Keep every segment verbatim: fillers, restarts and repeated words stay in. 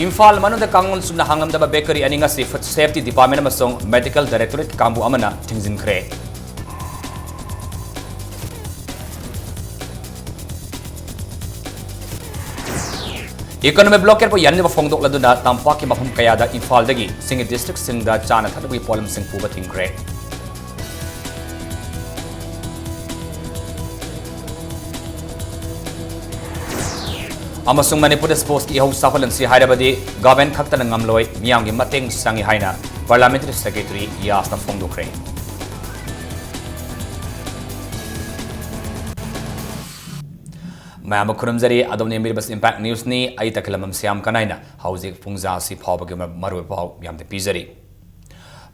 ꯏꯝꯐꯥꯜ ꯃꯅꯨꯡꯗ ꯀꯥꯡꯂꯣꯟ ꯆꯨꯝꯅ ꯍꯥꯡꯂꯝꯗꯕ bakery ꯑꯅꯤ ꯉꯁꯤ Food Safety Department ꯑꯃꯁꯨꯡ Medical Directorate ꯀꯥꯡꯕꯨ ꯑꯃꯅ ꯊꯤꯡꯖꯤꯟꯈ꯭ꯔꯦ꯫ Economic blockade ꯄꯨ ꯌꯥꯅꯤꯡꯗꯕ ꯐꯣꯡꯗꯣꯛꯂꯗꯨꯅ ꯇꯝꯄꯥꯛꯀꯤ ꯃꯐꯝ ꯀꯌꯥꯗ ꯏꯝꯐꯥꯜꯗꯒꯤ ꯆꯤꯡꯒꯤ districtꯁꯤꯡꯗ ꯆꯥꯅ ꯊꯛꯅꯕꯒꯤ ꯄꯣꯠꯂꯝꯁꯤꯡ ꯄꯨꯕ ꯊꯤꯡꯈ꯭ꯔꯦ꯫ ꯑꯃꯁꯨꯡ ꯃꯅꯤꯄꯨꯔꯗ sportsꯀꯤ ꯏꯍꯧ ꯆꯥꯎꯈꯠꯍꯟꯁꯤ ꯍꯥꯏꯔꯕꯗꯤ government ꯈꯛꯇꯅ ꯉꯝꯂꯣꯏ, ꯃꯤꯌꯥꯝꯒꯤ ꯃꯇꯦꯡ ꯆꯪꯏ ꯍꯥꯏꯅ Parliamentary Secretary ꯌꯥꯁꯅ ꯐꯣꯡꯗꯣꯛꯈ꯭ꯔꯦ꯫ ꯃꯌꯥꯝꯕꯨ ꯈꯨꯔꯨꯝꯖꯔꯤ꯫ ꯑꯗꯣꯝꯅ ꯌꯦꯡꯕꯤꯔꯤꯕꯁꯤ Impact Newsꯅꯤ꯫ ꯑꯩ ꯇꯈꯦꯂꯝꯕꯝ ꯁ꯭ꯌꯥꯝ ꯀꯅꯥꯏꯅ ꯍꯧꯖꯤꯛ ꯄꯨꯡꯖꯥ ꯑꯁꯤ ꯐꯥꯎꯕꯒꯤ ꯃꯔꯨꯑꯣꯏꯕ ꯄꯥꯎ ꯃꯌꯥꯝꯗ ꯄꯤꯖꯔꯤ꯫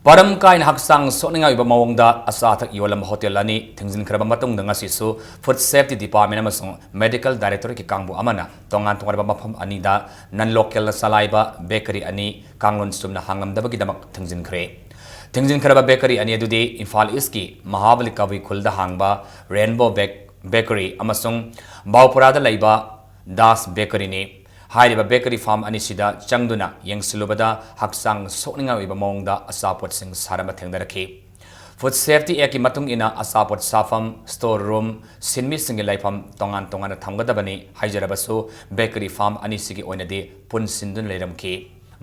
ꯃꯔꯝ ꯀꯥꯏꯅ ꯍꯛꯆꯥꯡ ꯁꯣꯛꯅꯤꯡꯉꯥꯏ ꯑꯣꯏꯕ ꯃꯑꯣꯡꯗ ꯑꯆꯥ ꯑꯊꯛ ꯌꯣꯜꯂꯝꯕ hotel ꯑꯅꯤ ꯊꯤꯡꯖꯤꯟꯈ꯭ꯔꯕ ꯃꯇꯨꯡꯗ ꯉꯁꯤꯁꯨ Food Safety Department ꯑꯃꯁꯨꯡ Medical Directorateꯀꯤ ꯀꯥꯡꯕꯨ ꯑꯃꯅ ꯇꯣꯉꯥꯟ ꯇꯣꯉꯥꯟꯕ ꯃꯐꯝ ꯑꯅꯤꯗ non localꯅ ꯆꯂꯥꯏꯕ bakery ꯑꯅꯤ ꯀꯥꯡꯂꯣꯟ ꯆꯨꯝꯅ ꯍꯥꯡꯂꯝꯗꯕꯒꯤꯗꯃꯛ ꯊꯤꯡꯖꯤꯟꯈ꯭ꯔꯦ꯫ ꯊꯤꯡꯖꯤꯟꯈ꯭ꯔꯕ bakery ꯑꯅꯤ ꯑꯗꯨꯗꯤ ꯏꯝꯐꯥꯜ Eastꯀꯤ ꯃꯍꯥꯕꯂꯤ ꯀꯕꯨꯏ ꯈꯨꯜꯗ ꯍꯥꯡꯕ Rainbow Bake-, Bakery ꯑꯃꯁꯨꯡ ꯕꯥꯎꯄꯨꯔꯥꯗ ꯂꯩꯕ Das Bakeryꯅꯤ꯫ ꯍꯥꯏꯔꯤꯕ bakery farm ꯑꯅꯤꯁꯤꯗ ꯆꯪꯗꯨꯅ ꯌꯦꯡꯁꯤꯜꯂꯨꯕꯗ ꯍꯛꯆꯥꯡ ꯁꯣꯛꯅꯤꯡꯉꯥꯏ ꯑꯣꯏꯕ ꯃꯑꯣꯡꯗ ꯑꯆꯥꯄꯣꯠꯁꯤꯡ ꯁꯥꯔꯝꯕ ꯊꯦꯡꯅꯔꯛꯈꯤ꯫ Food Safety Actꯀꯤ ꯃꯇꯨꯡ ꯏꯟꯅ ꯑꯆꯥꯄꯣꯠ ꯁꯥꯐꯝ, store room, ꯁꯤꯟꯃꯤꯁꯤꯡꯒꯤ ꯂꯩꯐꯝ ꯇꯣꯉꯥꯟ ꯇꯣꯉꯥꯟꯅ ꯊꯝꯒꯗꯕꯅꯤ ꯍꯥꯏꯖꯔꯕꯁꯨ bakery farm ꯑꯅꯤꯁꯤꯒꯤ ꯑꯣꯏꯅꯗꯤ ꯄꯨꯟꯁꯤꯟꯗꯨꯅ ꯂꯩꯔꯝꯈꯤ꯫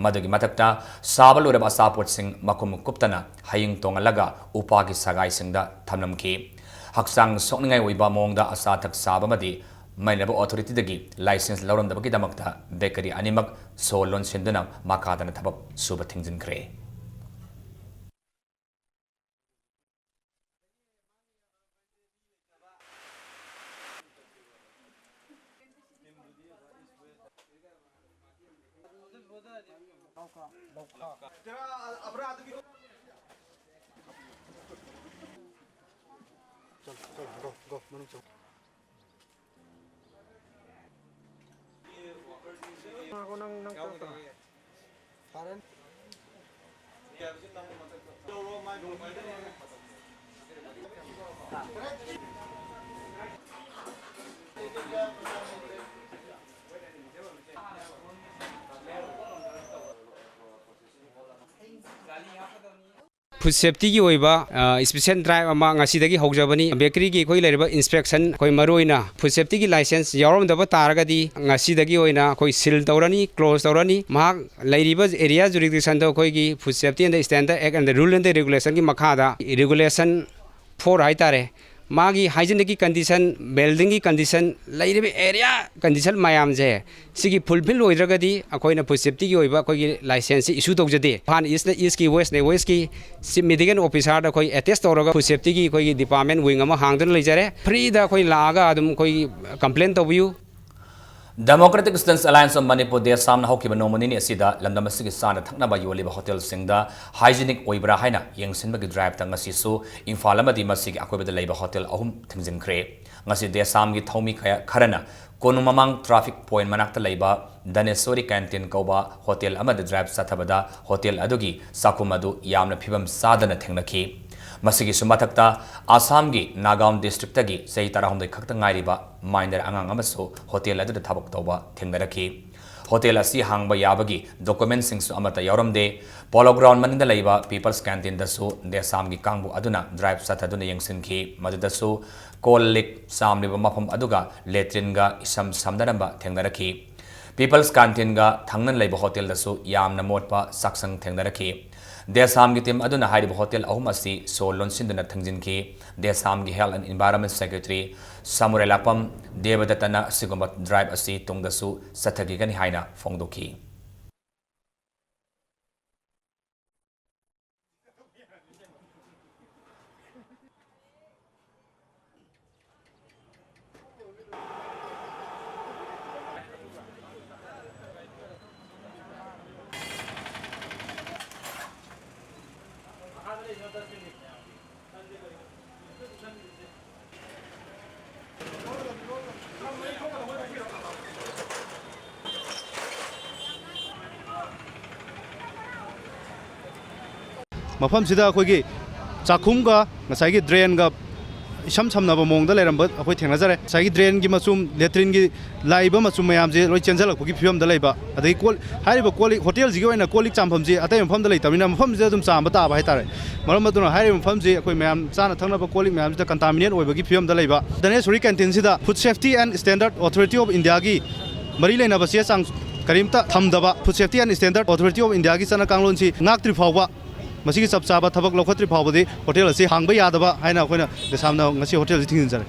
ꯃꯗꯨꯒꯤ ꯃꯊꯛꯇ ꯁꯥꯕ ꯂꯣꯏꯔꯕ ꯑꯆꯥꯄꯣꯠꯁꯤꯡ ꯃꯈꯨꯝ ꯀꯨꯞꯇꯅ ꯍꯌꯤꯡ ꯇꯣꯡꯍꯜꯂꯒ ꯎꯄꯥꯒꯤ ꯁꯒꯥꯏꯁꯤꯡꯗ ꯊꯝꯂꯝꯈꯤ꯫ ꯍꯛꯆꯥꯡ ꯁꯣꯛꯅꯤꯡꯉꯥꯏ ꯑꯣꯏꯕ ꯃꯑꯣꯡꯗ ꯑꯆꯥ ꯑꯊꯛ ꯁꯥꯕ ꯑꯃꯗꯤ ꯃꯩꯅꯕ authorityꯗꯒꯤ license ꯂꯧꯔꯝꯗꯕꯒꯤꯗꯃꯛꯇ bakery ꯑꯅꯤꯃꯛ ꯁꯣ ꯂꯣꯟꯁꯤꯟꯗꯨꯅ ꯃꯈꯥ ꯇꯥꯅ ꯊꯕꯛ ꯁꯨꯕ ꯊꯤꯡꯖꯤꯟꯈ꯭ꯔꯦ꯫ ꯐꯨꯗ ꯁꯦꯐꯇꯤꯒꯤ ꯑꯣꯏꯕ ꯏꯁꯄꯤꯁꯦꯜ ꯗ꯭ꯔꯥꯏꯕ ꯑꯃ ꯉꯁꯤꯗꯒꯤ ꯍꯧꯖꯕꯅꯤ꯫ ꯕꯦꯀꯔꯤꯒꯤ ꯑꯩꯈꯣꯏ ꯂꯩꯔꯤꯕ ꯏꯟꯁꯄꯦꯛꯁꯟ, ꯑꯩꯈꯣꯏ ꯃꯔꯨꯑꯣꯏꯅ ꯐꯨꯗ ꯁꯦꯐꯇꯤꯒꯤ ꯂꯥꯏꯁꯦꯟꯁ ꯌꯥꯎꯔꯝꯗꯕ ꯇꯥꯔꯒꯗꯤ ꯉꯁꯤꯗꯒꯤ ꯑꯣꯏꯅ ꯑꯩꯈꯣꯏ ꯁꯤꯜ ꯇꯧꯔꯅꯤ, ꯀ꯭ꯂꯣꯖ ꯇꯧꯔꯅꯤ꯫ ꯃꯍꯥꯛ ꯂꯩꯔꯤꯕ ꯑꯦꯔꯤꯌꯥ ꯖꯨꯔꯤꯗꯤꯛꯁꯟꯗꯣ ꯑꯩꯈꯣꯏꯒꯤ food safety and standard act and rule and ꯔꯦꯒꯨꯂꯦꯁꯟꯒꯤ ꯃꯈꯥꯗ ꯔꯦꯒꯨꯂꯦꯁꯟ ꯐꯣꯔ ꯍꯥꯏꯇꯥꯔꯦ, ꯃꯥꯒꯤ ꯍꯥꯏꯖꯤꯅꯤꯛꯀꯤ ꯀꯟꯗꯤꯁꯟ, ꯕꯤꯜꯗꯤꯡꯒꯤ ꯀꯟꯗꯤꯁꯟ, ꯂꯩꯔꯤꯕ ꯑꯦꯔꯤꯌꯥ ꯀꯟꯗꯤꯁꯟ ꯃꯌꯥꯝꯁꯦ, ꯁꯤꯒꯤ ꯐꯨꯜꯐꯤꯜ ꯑꯣꯏꯗ꯭ꯔꯒꯗꯤ ꯑꯩꯈꯣꯏꯅ ꯐꯨꯗ ꯁꯦꯐꯇꯤꯒꯤ ꯑꯣꯏꯕ ꯑꯩꯈꯣꯏꯒꯤ ꯂꯥꯏꯁꯦꯟꯁꯁꯤ ꯏꯁꯨ ꯇꯧꯖꯗꯦ꯫ ꯏꯝꯐꯥꯜ ꯏꯁꯅ ꯏꯁꯀꯤ, ꯋꯦꯁꯅ ꯋꯦꯁꯀꯤ, ꯆꯤꯐ ꯃꯦꯗꯤꯀꯦꯜ ꯑꯣꯐꯤꯁꯥꯔꯗ ꯑꯩꯈꯣꯏ ꯑꯦꯇꯦꯁ ꯇꯧꯔꯒ ꯐꯨꯗ ꯁꯦꯐꯇꯤꯒꯤ ꯑꯩꯈꯣꯏꯒꯤ ꯗꯤꯄꯥꯔꯠꯃꯦꯟ ꯋꯤꯡ ꯑꯃ ꯍꯥꯡꯗꯨꯅ ꯂꯩꯖꯔꯦ꯫ ꯐ꯭ꯔꯤꯗ ꯑꯩꯈꯣꯏ ꯂꯥꯛꯑꯒ ꯑꯗꯨꯝ ꯑꯩꯈꯣꯏ ꯀꯝꯄ꯭ꯂꯦꯟ ꯇꯧꯕꯤꯌꯨ꯫ Democratic Students Alliance of Manipur, ꯗꯦꯁꯥꯝꯅ ꯍꯧꯈꯤꯕ ꯅꯣꯡꯃ ꯅꯤꯅꯤ ꯑꯁꯤꯗ ꯂꯝꯗꯝ ꯑꯁꯤꯒꯤ ꯆꯥꯅ ꯊꯛꯅꯕ ꯌꯣꯜꯂꯤꯕ ꯍꯣꯇꯦꯜꯁꯤꯡꯗ ꯍꯥꯏꯖꯤꯅꯤꯛ ꯑꯣꯏꯕ꯭ꯔꯥ ꯍꯥꯏꯅ ꯌꯦꯡꯁꯤꯟꯕꯒꯤ ꯗ꯭ꯔꯥꯏꯕꯇ ꯉꯁꯤꯁꯨ ꯏꯝꯐꯥꯜ ꯑꯃꯗꯤ ꯃꯁꯤꯒꯤ ꯑꯀꯣꯏꯕꯗ ꯂꯩꯕ ꯍꯣꯇꯦꯜ ꯑꯍꯨꯝ ꯊꯤꯡꯖꯤꯟꯈ꯭ꯔꯦ꯫ ꯉꯁꯤ ꯗꯦꯁꯥꯝꯒꯤ ꯊꯧꯃꯤ ꯀꯌꯥ ꯈꯔꯅ ꯀꯣꯅꯨꯡ ꯃꯃꯥꯡ ꯇ꯭ꯔꯥꯐꯤꯛ ꯄꯣꯏꯟ ꯃꯅꯥꯛꯇ ꯂꯩꯕ ꯙꯅꯦꯁꯣꯔꯤ ꯀꯦꯟꯇꯤꯟ ꯀꯧꯕ ꯍꯣꯇꯦꯜ ꯑꯃꯗ ꯗ꯭ꯔꯥꯏꯕ ꯆꯠꯊꯕꯗ ꯍꯣꯇꯦꯜ ꯑꯗꯨꯒꯤ ꯆꯥꯛꯈꯨꯝ ꯑꯗꯨ ꯌꯥꯝꯅ ꯐꯤꯕꯝ ꯆꯥꯗꯅ ꯊꯦꯡꯅꯈꯤ꯫ ꯃꯁꯤꯒꯤꯁꯨ ꯃꯊꯛꯇ ꯑꯁꯥꯝꯒꯤ ꯅꯥꯒꯥꯎꯟ ꯗꯤꯁꯇ꯭ꯔꯤꯛꯇꯒꯤ ꯆꯍꯤ ꯇꯔꯥꯍꯨꯝꯗꯣꯏ ꯈꯛꯇ ꯉꯥꯏꯔꯤꯕ ꯃꯥꯏꯅꯔ ꯑꯉꯥꯡ ꯑꯃꯁꯨ ꯍꯣꯇꯦꯜ ꯑꯗꯨꯗ ꯊꯕꯛ ꯇꯧꯕ ꯊꯦꯡꯅꯔꯛꯈꯤ꯫ ꯍꯣꯇꯦꯜ ꯑꯁꯤ ꯍꯥꯡꯕ ꯌꯥꯕꯒꯤ ꯗꯣꯀꯨꯃꯦꯟꯁꯤꯡꯁꯨ ꯑꯃꯠꯇ ꯌꯥꯎꯔꯝꯗꯦ꯫ ꯄꯣꯂꯣ ꯒ꯭ꯔꯥꯎꯟ ꯃꯅꯤꯡꯗ ꯂꯩꯕ ꯄꯤꯄꯜꯁ ꯀꯦꯟꯇꯤꯟꯗꯁꯨ ꯗꯦꯁꯥꯝꯒꯤ ꯀꯥꯡꯕꯨ ꯑꯗꯨꯅ ꯗ꯭ꯔꯥꯏꯕ ꯆꯠꯊꯗꯨꯅ ꯌꯦꯡꯁꯤꯟꯈꯤ꯫ ꯃꯗꯨꯗꯁꯨ ꯀꯣꯜ ꯂꯤꯛ ꯆꯥꯝꯂꯤꯕ ꯃꯐꯝ ꯑꯗꯨꯒ ꯂꯦꯇ꯭ꯔꯤꯟꯒ ꯏꯁꯝ ꯁꯝꯅꯔꯝꯕ ꯊꯦꯡꯅꯔꯛꯈꯤ꯫ ꯄꯤꯄꯜꯁ ꯀꯦꯟꯇꯤꯟꯒ ꯊꯪꯅꯅ ꯂꯩꯕ ꯍꯣꯇꯦꯜꯗꯁꯨ ꯌꯥꯝꯅ ꯃꯣꯠꯄ ꯆꯥꯛꯁꯪ ꯊꯦꯡꯅꯔꯛꯈꯤ꯫ ꯗꯦꯁꯥꯝꯒꯤ ꯇꯤꯝ ꯑꯗꯨꯅ ꯍꯥꯏꯔꯤꯕ ꯍꯣꯇꯦꯜ ꯑꯍꯨꯝ ꯑꯁꯤ ꯁꯣ ꯂꯣꯟꯁꯤꯟꯗꯨꯅ ꯊꯤꯡꯖꯤꯟꯈꯤ꯫ ꯗꯦꯁꯥꯝꯒꯤ Health and Environment Secretary ꯁꯃꯨꯔꯦꯂꯥꯛꯄꯝ ꯗꯦꯕꯗꯠꯇꯅ ꯑꯁꯤꯒꯨꯝꯕ ꯗ꯭ꯔꯥꯏꯕ ꯑꯁꯤ ꯇꯨꯡꯗꯁꯨ ꯆꯠꯊꯈꯤꯒꯅꯤ ꯍꯥꯏꯅ ꯐꯣꯡꯗꯣꯛꯈꯤ꯫ ꯃꯐꯝꯁꯤꯗ ꯑꯩꯈꯣꯏꯒꯤ ꯆꯥꯛꯈꯨꯝꯒ ꯉꯁꯥꯏꯒꯤ ꯗ꯭ꯔꯦꯟꯒ ꯏꯁꯝ ꯁꯝꯅꯕ ꯃꯑꯣꯡꯗ ꯂꯩꯔꯝꯕ ꯑꯩꯈꯣꯏ ꯊꯦꯡꯅꯖꯔꯦ꯫ ꯉꯁꯥꯏꯒꯤ ꯗ꯭ꯔꯦꯟꯒꯤ ꯃꯆꯨꯝ, ꯂꯦꯇ꯭ꯔꯤꯟꯒꯤ ꯂꯥꯛꯏꯕ ꯃꯆꯨꯝ ꯃꯌꯥꯝꯁꯦ ꯂꯣꯏ ꯆꯦꯟꯁꯤꯜꯂꯛꯄꯒꯤ ꯐꯤꯕꯝꯗ ꯂꯩꯕ, ꯑꯗꯒꯤ ꯀꯣꯜ, ꯍꯥꯏꯔꯤꯕ ꯀꯣꯜ ꯂꯤꯛ, ꯍꯣꯇꯦꯜꯁꯤꯒꯤ ꯑꯣꯏꯅ ꯀꯣꯜ ꯂꯤꯛ ꯆꯥꯝꯐꯝꯁꯦ ꯑꯇꯩ ꯃꯐꯝꯗ ꯂꯩꯇꯕꯅꯤꯅ ꯃꯐꯝꯁꯤꯗ ꯑꯗꯨꯝ ꯆꯥꯝꯕ ꯇꯥꯕ ꯍꯥꯏꯇꯥꯔꯦ꯫ ꯃꯔꯝ ꯑꯗꯨꯅ ꯍꯥꯏꯔꯤꯕ ꯃꯐꯝꯁꯤ ꯑꯩꯈꯣꯏ ꯃꯌꯥꯝ ꯆꯥꯅ ꯊꯛꯅꯕ ꯀꯣꯜ ꯂꯤꯛ ꯃꯌꯥꯝꯁꯤꯗ ꯀꯟꯇꯥꯃꯤꯅꯦꯠ ꯑꯣꯏꯕꯒꯤ ꯐꯤꯕꯝꯗ ꯂꯩꯕ꯫ ꯙꯅꯦꯁ꯭ꯋꯔꯤ ꯀꯦꯟꯇꯤꯟꯁꯤꯗ Food Safety and Standard Authority of Indiaꯒꯤ ꯃꯔꯤ ꯂꯩꯅꯕ ꯆꯦ ꯆꯥꯡ ꯀꯔꯤꯝꯇ ꯊꯝꯗꯕ, Food Safety and Standard Authority of Indiaꯒꯤ ꯆꯠꯅ ꯀꯥꯡꯂꯣꯟꯁꯤ ꯉꯥꯛꯇ꯭ꯔꯤ ꯐꯥꯎꯕ, ꯃꯁꯤꯒꯤ ꯆꯞ ꯆꯥꯕ ꯊꯕꯛ ꯂꯧꯈꯠꯇ꯭ꯔꯤ ꯐꯥꯎꯕꯗꯤ ꯍꯣꯇꯦꯜ ꯑꯁꯤ ꯍꯥꯡꯕ ꯌꯥꯗꯕ ꯍꯥꯏꯅ ꯑꯩꯈꯣꯏꯅ ꯗꯦꯁꯥꯝꯅ ꯉꯁꯤ ꯍꯣꯇꯦꯜ ꯑꯁꯤ ꯊꯤꯡꯖꯤꯟꯖꯔꯦ꯫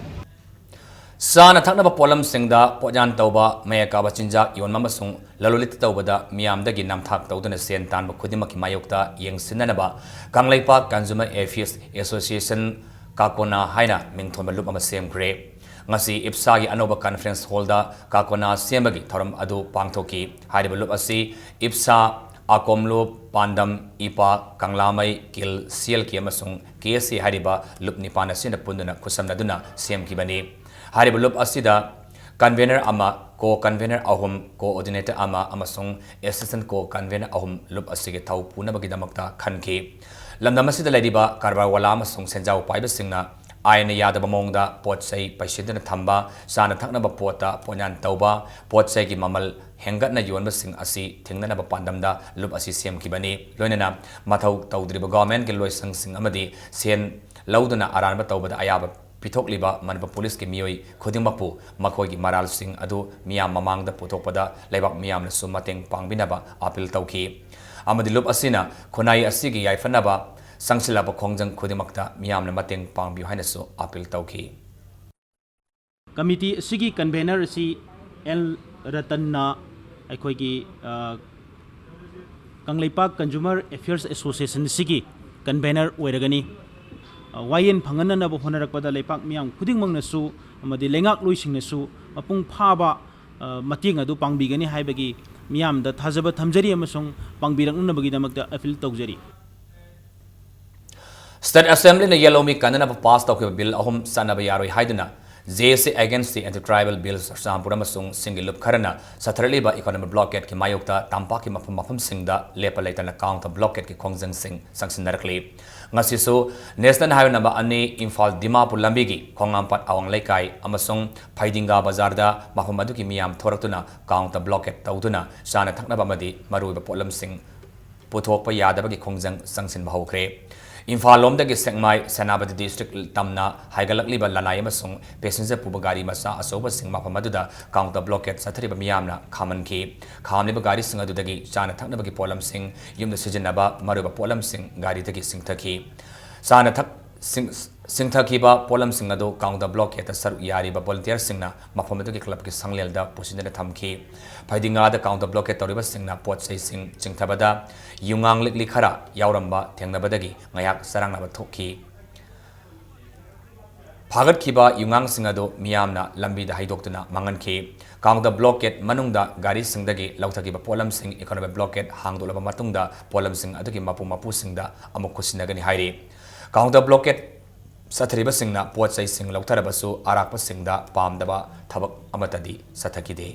ꯆꯥꯅ ꯊꯛꯅꯕ ꯄꯣꯠꯂꯝꯁꯤꯡꯗ ꯄꯣꯠꯌꯥꯟ ꯇꯧꯕ, ꯃꯌꯦꯛ ꯀꯥꯕ ꯆꯤꯟꯖꯥꯛ ꯌꯣꯟꯕ ꯑꯃꯁꯨꯡ ꯂꯂꯣꯟ ꯏꯇꯤꯛ ꯇꯧꯕꯗ ꯃꯤꯌꯥꯝꯗꯒꯤ ꯅꯝꯊꯥꯛ ꯇꯧꯗꯨꯅ ꯁꯦꯟ ꯇꯥꯟꯕ ꯈꯨꯗꯤꯡꯃꯛꯀꯤ ꯃꯥꯌꯣꯛꯇ ꯌꯦꯡꯁꯤꯟꯅꯅꯕ ꯀꯪꯂꯩꯄꯥꯛ Consumer Affairs Association, ꯀꯥꯀꯣꯅꯥ ꯍꯥꯏꯅ ꯃꯤꯡꯊꯣꯟꯕ ꯂꯨꯞ ꯑꯃ ꯁꯦꯝꯈ꯭ꯔꯦ꯫ ꯉꯁꯤ ꯏꯞꯁꯥꯒꯤ ꯑꯅꯧꯕ conference hallꯗ ꯀꯥꯀꯣꯅꯥ ꯁꯦꯝꯕꯒꯤ ꯊꯧꯔꯝ ꯑꯗꯨ ꯄꯥꯡꯊꯣꯛꯈꯤ꯫ ꯍꯥꯏꯔꯤꯕ ꯂꯨꯞ ꯑꯁꯤ ꯏꯞꯁꯥ, ꯑꯀꯣꯝ ꯂꯨꯞ, ꯄꯥꯟꯗꯝ, ꯏꯄꯥ, ꯀꯪꯂꯥꯃꯩ, ꯀꯤꯜ, ꯁꯤ ꯑꯦꯜ ꯀꯦ ꯑꯃꯁꯨꯡ ꯀꯦ ꯑꯦꯁ ꯁꯤ ꯍꯥꯏꯔꯤꯕ ꯂꯨꯞ ꯅꯤꯄꯥꯟ ꯑꯁꯤꯅ ꯄꯨꯟꯗꯨꯅ ꯈꯨꯠꯁꯝꯅꯗꯨꯅ ꯁꯦꯝꯈꯤꯕꯅꯤ꯫ ꯍꯥꯏꯔꯤꯕ ꯂꯨꯞ ꯑꯁꯤꯗ convener ꯑꯃ, co-convener ꯑꯍꯨꯝ, coordinator ꯑꯃ ꯑꯃꯁꯨꯡ assistant co-convener ꯑꯍꯨꯝ ꯂꯨꯞ ꯑꯁꯤꯒꯤ ꯊꯧ ꯄꯨꯅꯕꯒꯤꯗꯃꯛꯇ ꯈꯟꯈꯤ꯫ ꯂꯝꯗꯝ ꯑꯁꯤꯗ ꯂꯩꯔꯤꯕ ꯀꯔꯕꯥꯔ ꯋꯥꯂꯥ ꯑꯃꯁꯨꯡ ꯁꯦꯟꯖꯥꯎ ꯄꯥꯏꯕꯁꯤꯡꯅ ꯑꯥꯏꯟꯅ ꯌꯥꯗꯕ ꯃꯑꯣꯡꯗ ꯄꯣꯠ ꯆꯩ ꯄꯩꯁꯤꯟꯗꯨꯅ ꯊꯝꯕ, ꯆꯥꯅ ꯊꯛꯅꯕ ꯄꯣꯠꯇ ꯄꯣꯠꯌꯥꯟ ꯇꯧꯕ, ꯄꯣꯠ ꯆꯩꯒꯤ ꯃꯃꯜ ꯍꯦꯟꯒꯠꯅ ꯌꯣꯟꯕꯁꯤꯡ ꯑꯁꯤ ꯊꯤꯡꯅꯅꯕ ꯄꯥꯟꯗꯝꯗ ꯂꯨꯞ ꯑꯁꯤ ꯁꯦꯝꯈꯤꯕꯅꯤ꯫ ꯂꯣꯏꯅꯅ ꯃꯊꯧ ꯇꯧꯗ꯭ꯔꯤꯕ ꯒꯣꯚꯔꯟꯃꯦꯟꯠꯀꯤ ꯂꯣꯏꯁꯪꯁꯤꯡ ꯑꯃꯗꯤ ꯁꯦꯟ ꯂꯧꯗꯨꯅ ꯑꯔꯥꯟꯕ ꯇꯧꯕꯗ ꯑꯌꯥꯕ ꯄꯤꯊꯣꯛꯂꯤꯕ ꯃꯅꯤꯄꯨꯔ ꯄꯨꯂꯤꯁꯀꯤ ꯃꯤꯑꯣꯏ ꯈꯨꯗꯤꯡꯃꯛꯄꯨ ꯃꯈꯣꯏꯒꯤ ꯃꯔꯥꯜꯁꯤꯡ ꯑꯗꯨ ꯃꯤꯌꯥꯝ ꯃꯃꯥꯡꯗ ꯄꯨꯊꯣꯛꯄꯗ ꯂꯩꯕꯥꯛ ꯃꯤꯌꯥꯝꯅꯁꯨ ꯃꯇꯦꯡ ꯄꯥꯡꯕꯤꯅꯕ ꯑꯥꯄꯤꯜ ꯇꯧꯈꯤ꯫ ꯑꯃꯗꯤ ꯂꯨꯞ ꯑꯁꯤꯅ ꯈꯨꯟꯅꯥꯏ ꯑꯁꯤꯒꯤ ꯌꯥꯏꯐꯅꯕ ꯆꯪꯁꯤꯜꯂꯛꯄ ꯈꯣꯡꯖꯪ ꯈꯨꯗꯤꯡꯃꯛꯇ ꯃꯤꯌꯥꯝꯅ ꯃꯇꯦꯡ ꯄꯥꯡꯕꯤꯌꯨ ꯍꯥꯏꯅꯁꯨ ꯑꯥꯄꯤꯜ ꯇꯧꯈꯤ꯫ ꯀꯃꯤꯇꯤ ꯑꯁꯤꯒꯤ convener ꯑꯁꯤ ꯑꯦꯜ ꯔꯇꯟꯅ ꯑꯩꯈꯣꯏꯒꯤ, ꯑ, ꯀꯪꯂꯩꯄꯥꯛ Consumer Affairs Association ꯑꯁꯤꯒꯤ convener ꯑꯣꯏꯔꯒꯅꯤ꯫ ꯑ, ꯋꯥꯌꯦꯜ ꯐꯪꯍꯟꯅꯅꯕ ꯍꯣꯠꯅꯔꯛꯄꯗ ꯂꯩꯄꯥꯛ ꯃꯤꯌꯥꯝ ꯈꯨꯗꯤꯡꯃꯛꯅꯁꯨ ꯑꯃꯗꯤ ꯂꯩꯉꯥꯛꯂꯣꯏꯁꯤꯡꯅꯁꯨ ꯃꯄꯨꯡ ꯐꯥꯕ, ꯑ, ꯃꯇꯦꯡ ꯑꯗꯨ ꯄꯥꯡꯕꯤꯒꯅꯤ ꯍꯥꯏꯕꯒꯤ ꯃꯤꯌꯥꯝꯗ ꯊꯥꯖꯕ ꯊꯝꯖꯔꯤ ꯑꯃꯁꯨꯡ ꯄꯥꯡꯕꯤꯔꯛꯅꯅꯕꯒꯤꯗꯃꯛꯇ ꯑꯥꯄꯤꯜ ꯇꯧꯖꯔꯤ꯫ State Assemblyꯅ ꯌꯦꯜꯍꯧꯃꯤ ꯀꯟꯅꯅꯕ pass ꯇꯧꯈꯤꯕ bill ꯑꯍꯨꯝ ꯆꯠꯅꯕ ꯌꯥꯔꯣꯏ ꯍꯥꯏꯗꯨꯅ J A C Against the Anti-Tribal Bills Churachandpur ꯑꯃꯁꯨꯡ ꯁꯤꯡꯒꯤ ꯂꯨꯞ ꯈꯔꯅ ꯆꯠꯊꯔꯛꯂꯤꯕ economic blockadeꯀꯤ ꯃꯥꯌꯣꯛꯇ ꯇꯝꯄꯥꯛꯀꯤ ꯃꯐꯝ ꯃꯐꯝꯁꯤꯡꯗ ꯂꯦꯞꯄ ꯂꯩꯇꯅ counter blockadeꯀꯤ ꯈꯣꯡꯖꯪꯁꯤꯡ ꯆꯪꯁꯤꯟꯅꯔꯛꯂꯤ꯫ ꯉꯁꯤꯁꯨ National Highway number ꯑꯅꯤ ꯏꯝꯐꯥꯜ ꯗꯤꯃꯥꯄꯨꯔ ꯂꯝꯕꯤꯒꯤ ꯈꯣꯡꯉꯥꯝꯄꯥꯠ ꯑꯋꯥꯡ ꯂꯩꯀꯥꯏ ꯑꯃꯁꯨꯡ ꯐꯩꯗꯤꯡꯒꯥ ꯕꯖꯥꯔꯗ ꯃꯐꯝ ꯑꯗꯨꯒꯤ ꯃꯤꯌꯥꯝ ꯊꯣꯔꯛꯇꯨꯅ counter blockade ꯇꯧꯗꯨꯅ ꯆꯥꯅ ꯊꯛꯅꯕ ꯑꯃꯗꯤ ꯃꯔꯨꯑꯣꯏꯕ ꯄꯣꯠꯂꯝꯁꯤꯡ ꯄꯨꯊꯣꯛꯄ ꯌꯥꯗꯕꯒꯤ ꯈꯣꯡꯖꯪ ꯆꯪꯁꯤꯟꯕ ꯍꯧꯈ꯭ꯔꯦ꯫ ꯏꯝꯐꯥꯜ ꯂꯣꯝꯗꯒꯤ ꯁꯦꯛꯃꯥꯏ, ꯁꯦꯅꯥꯄꯇꯤ district ꯇꯝꯅ ꯍꯥꯏꯒꯠꯂꯛꯂꯤꯕ ꯂꯅꯥꯏ ꯑꯃꯁꯨꯡ passenger ꯄꯨꯕ ꯒꯥꯔꯤ ꯃꯆꯥ ꯑꯆꯧꯕꯁꯤꯡ ꯃꯐꯝ ꯑꯗꯨꯗ counter blockade ꯆꯠꯊꯔꯤꯕ ꯃꯤꯌꯥꯝꯅ ꯈꯥꯝꯍꯟꯈꯤ꯫ ꯈꯥꯝꯂꯤꯕ ꯒꯥꯔꯤꯁꯤꯡ ꯑꯗꯨꯗꯒꯤ ꯆꯥꯅ ꯊꯛꯅꯕꯒꯤ ꯄꯣꯠꯂꯝꯁꯤꯡ, ꯌꯨꯝꯗ ꯁꯤꯖꯤꯟꯅꯕ ꯃꯔꯨꯑꯣꯏꯕ ꯄꯣꯠꯂꯝꯁꯤꯡ ꯒꯥꯔꯤꯗꯒꯤ ꯆꯤꯡꯊꯈꯤ꯫ ꯆꯥꯅ ꯊꯛ-, ꯁꯤꯡ-, ꯆꯤꯡꯊꯈꯤꯕ ꯄꯣꯠꯂꯝꯁꯤꯡ ꯑꯗꯨ counter blockade ꯇ ꯁꯔꯨꯛ ꯌꯥꯔꯤꯕ volunteer ꯁꯤꯡꯅ ꯃꯐꯝ ꯑꯗꯨꯒꯤ club ꯀꯤ ꯁꯪꯂꯦꯟꯗ ꯄꯨꯁꯤꯟꯗꯨꯅ ꯊꯝꯈꯤ꯫ ꯐꯩꯗꯤꯡꯒꯥꯗ counter blockade ꯇꯧꯔꯤꯕꯁꯤꯡꯅ ꯄꯣꯠ ꯆꯩꯁꯤꯡ ꯆꯤꯡꯊꯕꯗ ꯌꯨꯉꯥꯡ ꯂꯤꯛꯂꯤ ꯈꯔ ꯌꯥꯎꯔꯝꯕ ꯊꯦꯡꯅꯕꯗꯒꯤ ꯉꯥꯏꯍꯥꯛ ꯆꯔꯥꯡꯅꯕ ꯊꯣꯛꯈꯤ꯫ ꯐꯥꯒꯠꯈꯤꯕ ꯌꯨꯉꯥꯡꯁꯤꯡ ꯑꯗꯨ ꯃꯤꯌꯥꯝꯅ ꯂꯝꯕꯤꯗ ꯍꯩꯗꯣꯛꯇꯨꯅ ꯃꯥꯡꯍꯟꯈꯤ꯫ Counter blockade ꯃꯅꯨꯡꯗ ꯒꯥꯔꯤꯁꯤꯡꯗꯒꯤ ꯂꯧꯊꯈꯤꯕ ꯄꯣꯠꯂꯝꯁꯤꯡ economic blockade ꯍꯥꯡꯗꯣꯛꯂꯕ ꯃꯇꯨꯡꯗ ꯄꯣꯠꯂꯝꯁꯤꯡ ꯑꯗꯨꯒꯤ ꯃꯄꯨ ꯃꯄꯨꯁꯤꯡꯗ ꯑꯃꯨꯛ ꯈꯨꯠꯁꯤꯟꯅꯒꯅꯤ ꯍꯥꯏꯔꯤ꯫ Counter blockade ꯆꯠꯊꯔꯤꯕꯁꯤꯡꯅ ꯄꯣꯠ ꯆꯩꯁꯤꯡ ꯂꯧꯊꯔꯕꯁꯨ ꯑꯔꯥꯛꯄꯁꯤꯡꯗ ꯄꯥꯝꯗꯕ ꯊꯕꯛ ꯑꯃꯠꯇꯗꯤ ꯆꯠꯊꯈꯤꯗꯦ꯫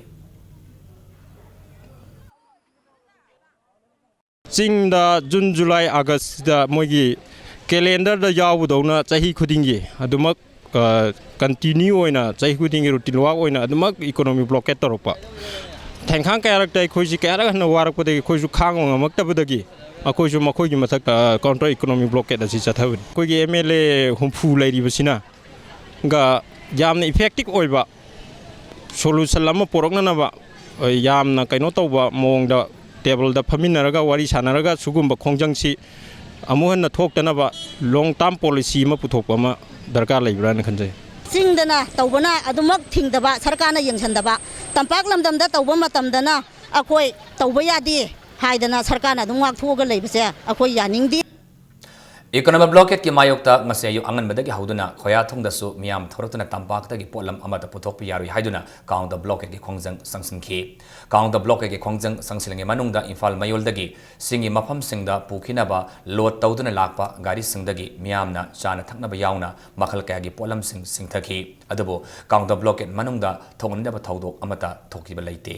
ꯆꯤꯡꯗ June, July, August ꯇ ꯃꯣꯏꯒꯤ calendar ꯗ ꯌꯥꯎꯕꯗꯧꯅ ꯆꯍꯤ ꯈꯨꯗꯤꯡꯒꯤ ꯑꯗꯨꯃꯛ, ꯑ, continue ꯑꯣꯏꯅ ꯆꯍꯤ ꯈꯨꯗꯤꯡꯒꯤ routine work ꯑꯣꯏꯅ ꯑꯗꯨꯃꯛ economic blockade ꯇꯧꯔꯛꯄ꯫ ꯊꯦꯡꯈꯥꯡ ꯀꯌꯥꯔꯛꯇ ꯑꯩꯈꯣꯏꯁꯤ ꯀꯌꯥꯔꯛ ꯍꯟꯅ ꯋꯥꯔꯛꯄꯗꯒꯤ ꯑꯩꯈꯣꯏꯁꯨ ꯈꯥꯡꯕ ꯉꯝꯃꯛꯇꯕꯗꯒꯤ ꯑꯩꯈꯣꯏꯁꯨ ꯃꯈꯣꯏꯒꯤ ꯃꯊꯛꯇ, ꯑ, counter economic blockade ꯑꯁꯤ ꯆꯠꯊꯕꯅꯤ꯫ ꯑꯩꯈꯣꯏꯒꯤ M L A ꯍꯨꯝꯐꯨ ꯂꯩꯔꯤꯕꯁꯤꯅ ꯒ ꯌꯥꯝꯅ effective ꯑꯣꯏꯕ solution ꯑꯃ ꯄꯨꯔꯛꯅꯅꯕ, ꯑ, ꯌꯥꯝꯅ ꯀꯩꯅꯣ ꯇꯧꯕ ꯃꯑꯣꯡꯗ table ꯗ ꯐꯝꯃꯤꯟꯅꯔꯒ ꯋꯥꯔꯤ ꯁꯥꯟꯅꯔꯒ ꯁꯤꯒꯨꯝꯕ ꯈꯣꯡꯖꯪꯁꯤ ꯑꯃꯨꯛ ꯍꯟꯅ ꯊꯣꯛꯇꯅꯕ long term policy ꯑꯃ ꯄꯨꯊꯣꯛꯄ ꯑꯃ ꯗꯔꯀꯥꯔ ꯂꯩꯕ꯭ꯔꯥꯅ ꯈꯟꯖꯩ꯫ ꯆꯤꯡꯗꯅ ꯇꯧꯕꯅ ꯑꯗꯨꯃꯛ ꯊꯤꯡꯗꯕ, ꯁꯔꯀꯥꯔꯅ ꯌꯦꯡꯁꯤꯟꯗꯕ, ꯇꯝꯄꯥꯛ ꯂꯝꯗꯝꯗ ꯇꯧꯕ ꯃꯇꯝꯗꯅ ꯑꯩꯈꯣꯏ ꯇꯧꯕ ꯌꯥꯗꯦ ꯍꯥꯏꯗꯅ ꯁꯔꯀꯥꯔꯅ ꯑꯗꯨꯝ ꯉꯥꯛꯊꯣꯛꯑꯒ ꯂꯩꯕꯁꯦ ꯑꯩꯈꯣꯏ ꯌꯥꯅꯤꯡꯗꯦ꯫ Economic blockade ꯀꯤ ꯃꯥꯌꯣꯛꯇ ꯉꯁꯤ ꯑꯌꯨꯛ ꯑꯉꯟꯕꯗꯒꯤ ꯍꯧꯗꯨꯅ ꯈꯣꯌꯥꯊꯣꯡꯗꯁꯨ ꯃꯤꯌꯥꯝ ꯊꯣꯔꯛꯇꯨꯅ ꯇꯝꯄꯥꯛꯇꯒꯤ ꯄꯣꯠꯂꯝ ꯑꯃꯠꯇ ꯄꯨꯊꯣꯛꯄ ꯌꯥꯔꯣꯏ ꯍꯥꯏꯗꯨꯅ counter blockade ꯀꯤ ꯈꯣꯡꯖꯪ ꯆꯪꯁꯤꯟꯈꯤ꯫ Counter blockade ꯀꯤ ꯈꯣꯡꯖꯪ ꯆꯪꯁꯤꯜꯂꯤꯉꯩ ꯃꯅꯨꯡꯗ ꯏꯝꯐꯥꯜ ꯃꯌꯣꯜꯗꯒꯤ ꯆꯤꯡꯒꯤ ꯃꯐꯝꯁꯤꯡꯗ ꯄꯨꯈꯤꯅꯕ load ꯇꯧꯗꯨꯅ ꯂꯥꯛꯄ ꯒꯥꯔꯤꯁꯤꯡꯗꯒꯤ ꯃꯤꯌꯥꯝꯅ ꯆꯥꯅ ꯊꯛꯅꯕ ꯌꯥꯎꯅ ꯃꯈꯜ ꯀꯌꯥꯒꯤ ꯄꯣꯠꯂꯝꯁꯤꯡ ꯆꯤꯡꯊꯈꯤ꯫ ꯑꯗꯨꯕꯨ counter blockade ꯃꯅꯨꯡꯗ ꯊꯣꯛꯍꯟꯅꯤꯡꯗꯕ ꯊꯧꯗꯣꯛ ꯑꯃꯠꯇ ꯊꯣꯛꯈꯤꯕ ꯂꯩꯇꯦ꯫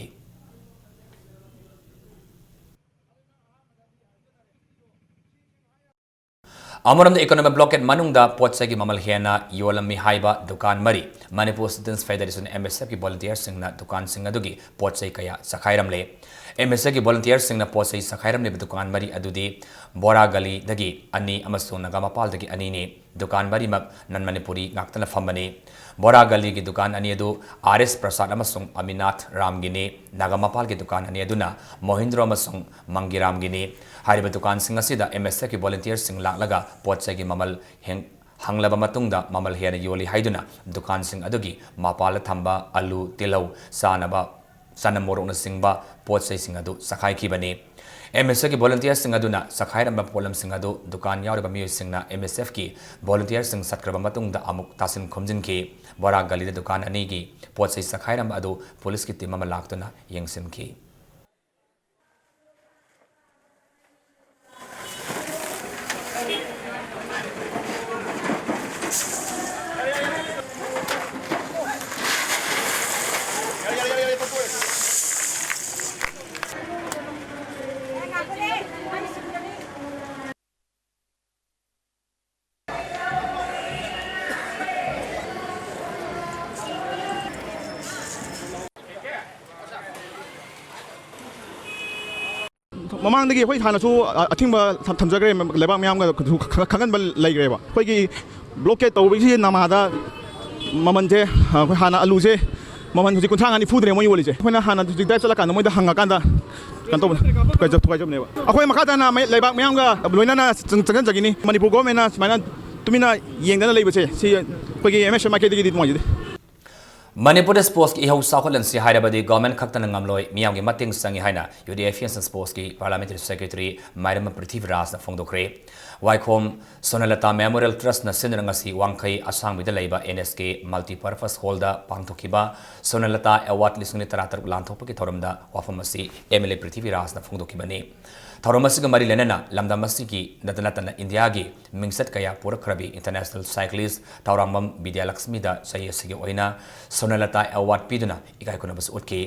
ꯑꯃꯔꯣꯝꯗ, economic blockade ꯃꯅꯨꯡꯗ ꯄꯣꯠ ꯆꯩꯒꯤ ꯃꯃꯜ ꯍꯦꯟꯅ ꯌꯣꯜꯂꯝꯃꯤ ꯍꯥꯏꯕ ꯗꯨꯀꯥꯟ ꯃꯔꯤ, Manipur Students Federation, M S F ꯀꯤ volunteersꯁꯤꯡꯅ ꯗꯨꯀꯥꯟꯁꯤꯡ ꯑꯗꯨꯒꯤ ꯄꯣꯠ ꯆꯩ ꯀꯌꯥ ꯆꯈꯥꯏꯔꯝꯂꯦ꯫ M S F ꯀꯤ volunteersꯁꯤꯡꯅ ꯄꯣꯠ ꯆꯩ ꯆꯈꯥꯏꯔꯝꯂꯤꯕ ꯗꯨꯀꯥꯟ ꯃꯔꯤ ꯑꯗꯨꯗꯤ ꯕꯣꯔꯥ ꯒꯂꯤꯗꯒꯤ ꯑꯅꯤ ꯑꯃꯁꯨꯡ ꯅꯥꯒꯥꯃꯄꯥꯜꯗꯒꯤ ꯑꯅꯤꯅꯤ꯫ ꯗꯨꯀꯥꯟ ꯃꯔꯤꯃꯛ non Manipuri ꯉꯥꯛꯇꯅ ꯐꯝꯕꯅꯤ꯫ ꯕꯣꯔꯥ ꯒꯂꯤꯒꯤ ꯗꯨꯀꯥꯟ ꯑꯅꯤ ꯑꯗꯨ R S Prasad ꯑꯃꯁꯨꯡ ꯑꯃꯤꯅꯥꯊ ꯔꯥꯝꯒꯤꯅꯤ꯫ ꯅꯥꯒꯥꯃꯄꯥꯜꯒꯤ ꯗꯨꯀꯥꯟ ꯑꯅꯤ ꯑꯗꯨꯅ ꯃꯣꯍꯤꯟꯗ꯭ꯔꯣ ꯑꯃꯁꯨꯡ ꯃꯪꯒꯤꯔꯥꯝꯒꯤꯅꯤ꯫ ꯍꯥꯏꯔꯤꯕ ꯗꯨꯀꯥꯟꯁꯤꯡ ꯑꯁꯤꯗ M S F ꯀꯤ volunteersꯁꯤꯡ ꯂꯥꯛꯂꯒ ꯄꯣꯠ ꯆꯩꯒꯤ ꯃꯃꯜ ꯍꯦꯡ-, ꯍꯪꯂꯕ ꯃꯇꯨꯡꯗ ꯃꯃꯜ ꯍꯦꯟꯅ ꯌꯣꯜꯂꯤ ꯍꯥꯏꯗꯨꯅ ꯗꯨꯀꯥꯟꯁꯤꯡ ꯑꯗꯨꯒꯤ ꯃꯄꯥꯜꯗ ꯊꯝꯕ ꯑꯂꯨ, ꯇꯤꯜꯍꯧ, ꯆꯥꯅꯕ, ꯆꯅꯝ, ꯃꯣꯔꯣꯛꯅꯆꯤꯡꯕ ꯄꯣꯠ ꯆꯩꯁꯤꯡ ꯑꯗꯨ ꯆꯈꯥꯏꯈꯤꯕꯅꯤ꯫ M S F ꯀꯤ volunteersꯁꯤꯡ ꯑꯗꯨꯅ ꯆꯈꯥꯏꯔꯝꯕ ꯄꯣꯠꯂꯝꯁꯤꯡ ꯑꯗꯨ ꯗꯨꯀꯥꯟ ꯌꯥꯎꯔꯤꯕ ꯃꯤꯑꯣꯏꯁꯤꯡꯅ M S F ꯀꯤ volunteersꯁꯤꯡ ꯆꯠꯈ꯭ꯔꯕ ꯃꯇꯨꯡꯗ ꯑꯃꯨꯛ ꯇꯥꯁꯤꯟ ꯈꯣꯝꯖꯤꯟꯈꯤ꯫ ꯕꯣꯔꯥ ꯒꯂꯤꯗ ꯗꯨꯀꯥꯟ ꯑꯅꯤꯒꯤ ꯄꯣꯠ ꯆꯩ ꯆꯈꯥꯏꯔꯝꯕ ꯑꯗꯨ ꯄꯨꯂꯤꯁꯀꯤ team ꯑꯃ ꯂꯥꯛꯇꯨꯅ ꯌꯦꯡꯁꯤꯟꯈꯤ꯫ ꯃꯃꯥꯡꯗꯒꯤ ꯑꯩꯈꯣꯏ ꯍꯥꯟꯅꯁꯨ, ꯑ, ꯑꯊꯤꯡꯕ ꯊꯝ-, ꯊꯝꯖꯈ꯭ꯔꯦ, ꯂꯩꯕꯥꯛ ꯃꯤꯌꯥꯝꯒ ꯈ-, ꯈ-, ꯈꯪꯍꯟꯕ ꯂꯩꯈ꯭ꯔꯦꯕ꯫ ꯑꯩꯈꯣꯏꯒꯤ blockade ꯇꯧꯕꯒꯤ ꯅꯃꯥꯗ ꯃꯃꯜꯁꯦ, ꯑ, ꯑꯩꯈꯣꯏ ꯍꯥꯟꯅ ꯑꯂꯨꯁꯦ ꯃꯃꯜ ꯍꯧꯖꯤꯛ ꯀꯨꯟꯊ꯭ꯔꯥ ꯃꯉꯥ ꯅꯤꯐꯨꯗꯅꯦ ꯃꯣꯏ ꯌꯣꯜꯂꯤꯁꯦ꯫ ꯑꯩꯈꯣꯏꯅ ꯍꯥꯟꯅ ꯍꯧꯖꯤꯛ drive ꯆꯠꯂꯀꯥꯟꯗ ꯃꯣꯏꯗ ꯍꯪꯉꯀꯥꯟꯗ ꯀꯩꯅꯣ ꯇꯧꯕꯅꯦ, ꯊꯨꯒꯥꯏꯖ-, ꯊꯨꯒꯥꯏꯖꯕꯅꯦꯕ꯫ ꯑꯩꯈꯣꯏ ꯃꯈꯥ ꯇꯥꯅ ꯃꯩ-, ꯂꯩꯕꯥꯛ ꯃꯤꯌꯥꯝꯒ ꯂꯣꯏꯅꯅ ꯆꯪ-, ꯆꯪꯁꯤꯟꯖꯈꯤꯅꯤ꯫ ꯃꯅꯤꯄꯨꯔ governmentꯅ ꯁꯨꯃꯥꯏꯅ ꯇꯨꯃꯤꯟꯅ ꯌꯦꯡꯗꯅ ꯂꯩꯕꯁꯦ, ꯁꯤ ꯑꯩꯈꯣꯏꯒꯤ M S F ꯃꯥꯏꯀꯩꯗꯒꯤꯗꯤ ꯅꯨꯡꯉꯥꯏꯖꯗꯦ꯫ ꯃꯅꯤꯄꯨꯔꯗ sportsꯀꯤ ꯏꯍꯧ ꯆꯥꯎꯈꯠꯍꯟꯁꯤ ꯍꯥꯏꯔꯕꯗꯤ government ꯈꯛꯇꯅ ꯉꯝꯂꯣꯏ, ꯃꯤꯌꯥꯝꯒꯤ ꯃꯇꯦꯡ ꯆꯪꯏ ꯍꯥꯏꯅ U D F F S and sportsꯀꯤ parliamentary secretary ꯃꯥꯏꯔꯝꯕꯝ ꯄ꯭ꯔꯤꯊꯤꯕꯤꯔꯥꯖꯅ ꯐꯣꯡꯗꯣꯛꯈ꯭ꯔꯦ꯫ ꯋꯥꯏꯈꯣꯝ ꯁꯣꯅꯂꯇꯥ Memorial Trustꯅ ꯁꯤꯟꯗꯨꯅ ꯉꯁꯤ ꯋꯥꯡꯈꯩ ꯑꯁꯥꯡꯕꯤꯗ ꯂꯩꯕ N S K multipurpose hallꯗ ꯄꯥꯡꯊꯣꯛꯈꯤꯕ ꯁꯣꯅꯂꯇꯥ award ꯂꯤꯁꯤꯡ ꯑꯅꯤ ꯇꯔꯥꯇꯔꯨꯛ ꯂꯥꯟꯊꯣꯛꯄꯒꯤ ꯊꯧꯔꯝꯗ ꯋꯥꯐꯝ ꯑꯁꯤ M L A ꯄ꯭ꯔꯤꯊꯤꯕꯤꯔꯥꯖꯅ ꯐꯣꯡꯗꯣꯛꯈꯤꯕꯅꯤ꯫ ꯊꯧꯔꯝ ꯑꯁꯤꯒ ꯃꯔꯤ ꯂꯩꯅꯅ ꯂꯝꯗꯝ ꯑꯁꯤꯒꯤ ꯅꯠꯇ ꯅꯠꯇꯅ ꯏꯟꯗꯤꯌꯥꯒꯤ ꯃꯤꯡꯆꯠ ꯀꯌꯥ ꯄꯨꯔꯛꯈ꯭ꯔꯕꯤ international cyclist ꯊꯧꯔꯥꯡꯕꯝ ꯕꯤꯗ꯭ꯌꯥꯂꯛꯁꯃꯤꯗ ꯆꯍꯤ ꯑꯁꯤꯒꯤ ꯑꯣꯏꯅ ꯁꯣꯅꯂꯇꯥ award ꯄꯤꯗꯨꯅ ꯏꯀꯥꯏ ꯈꯨꯝꯅꯕꯁꯨ ꯎꯠꯈꯤ꯫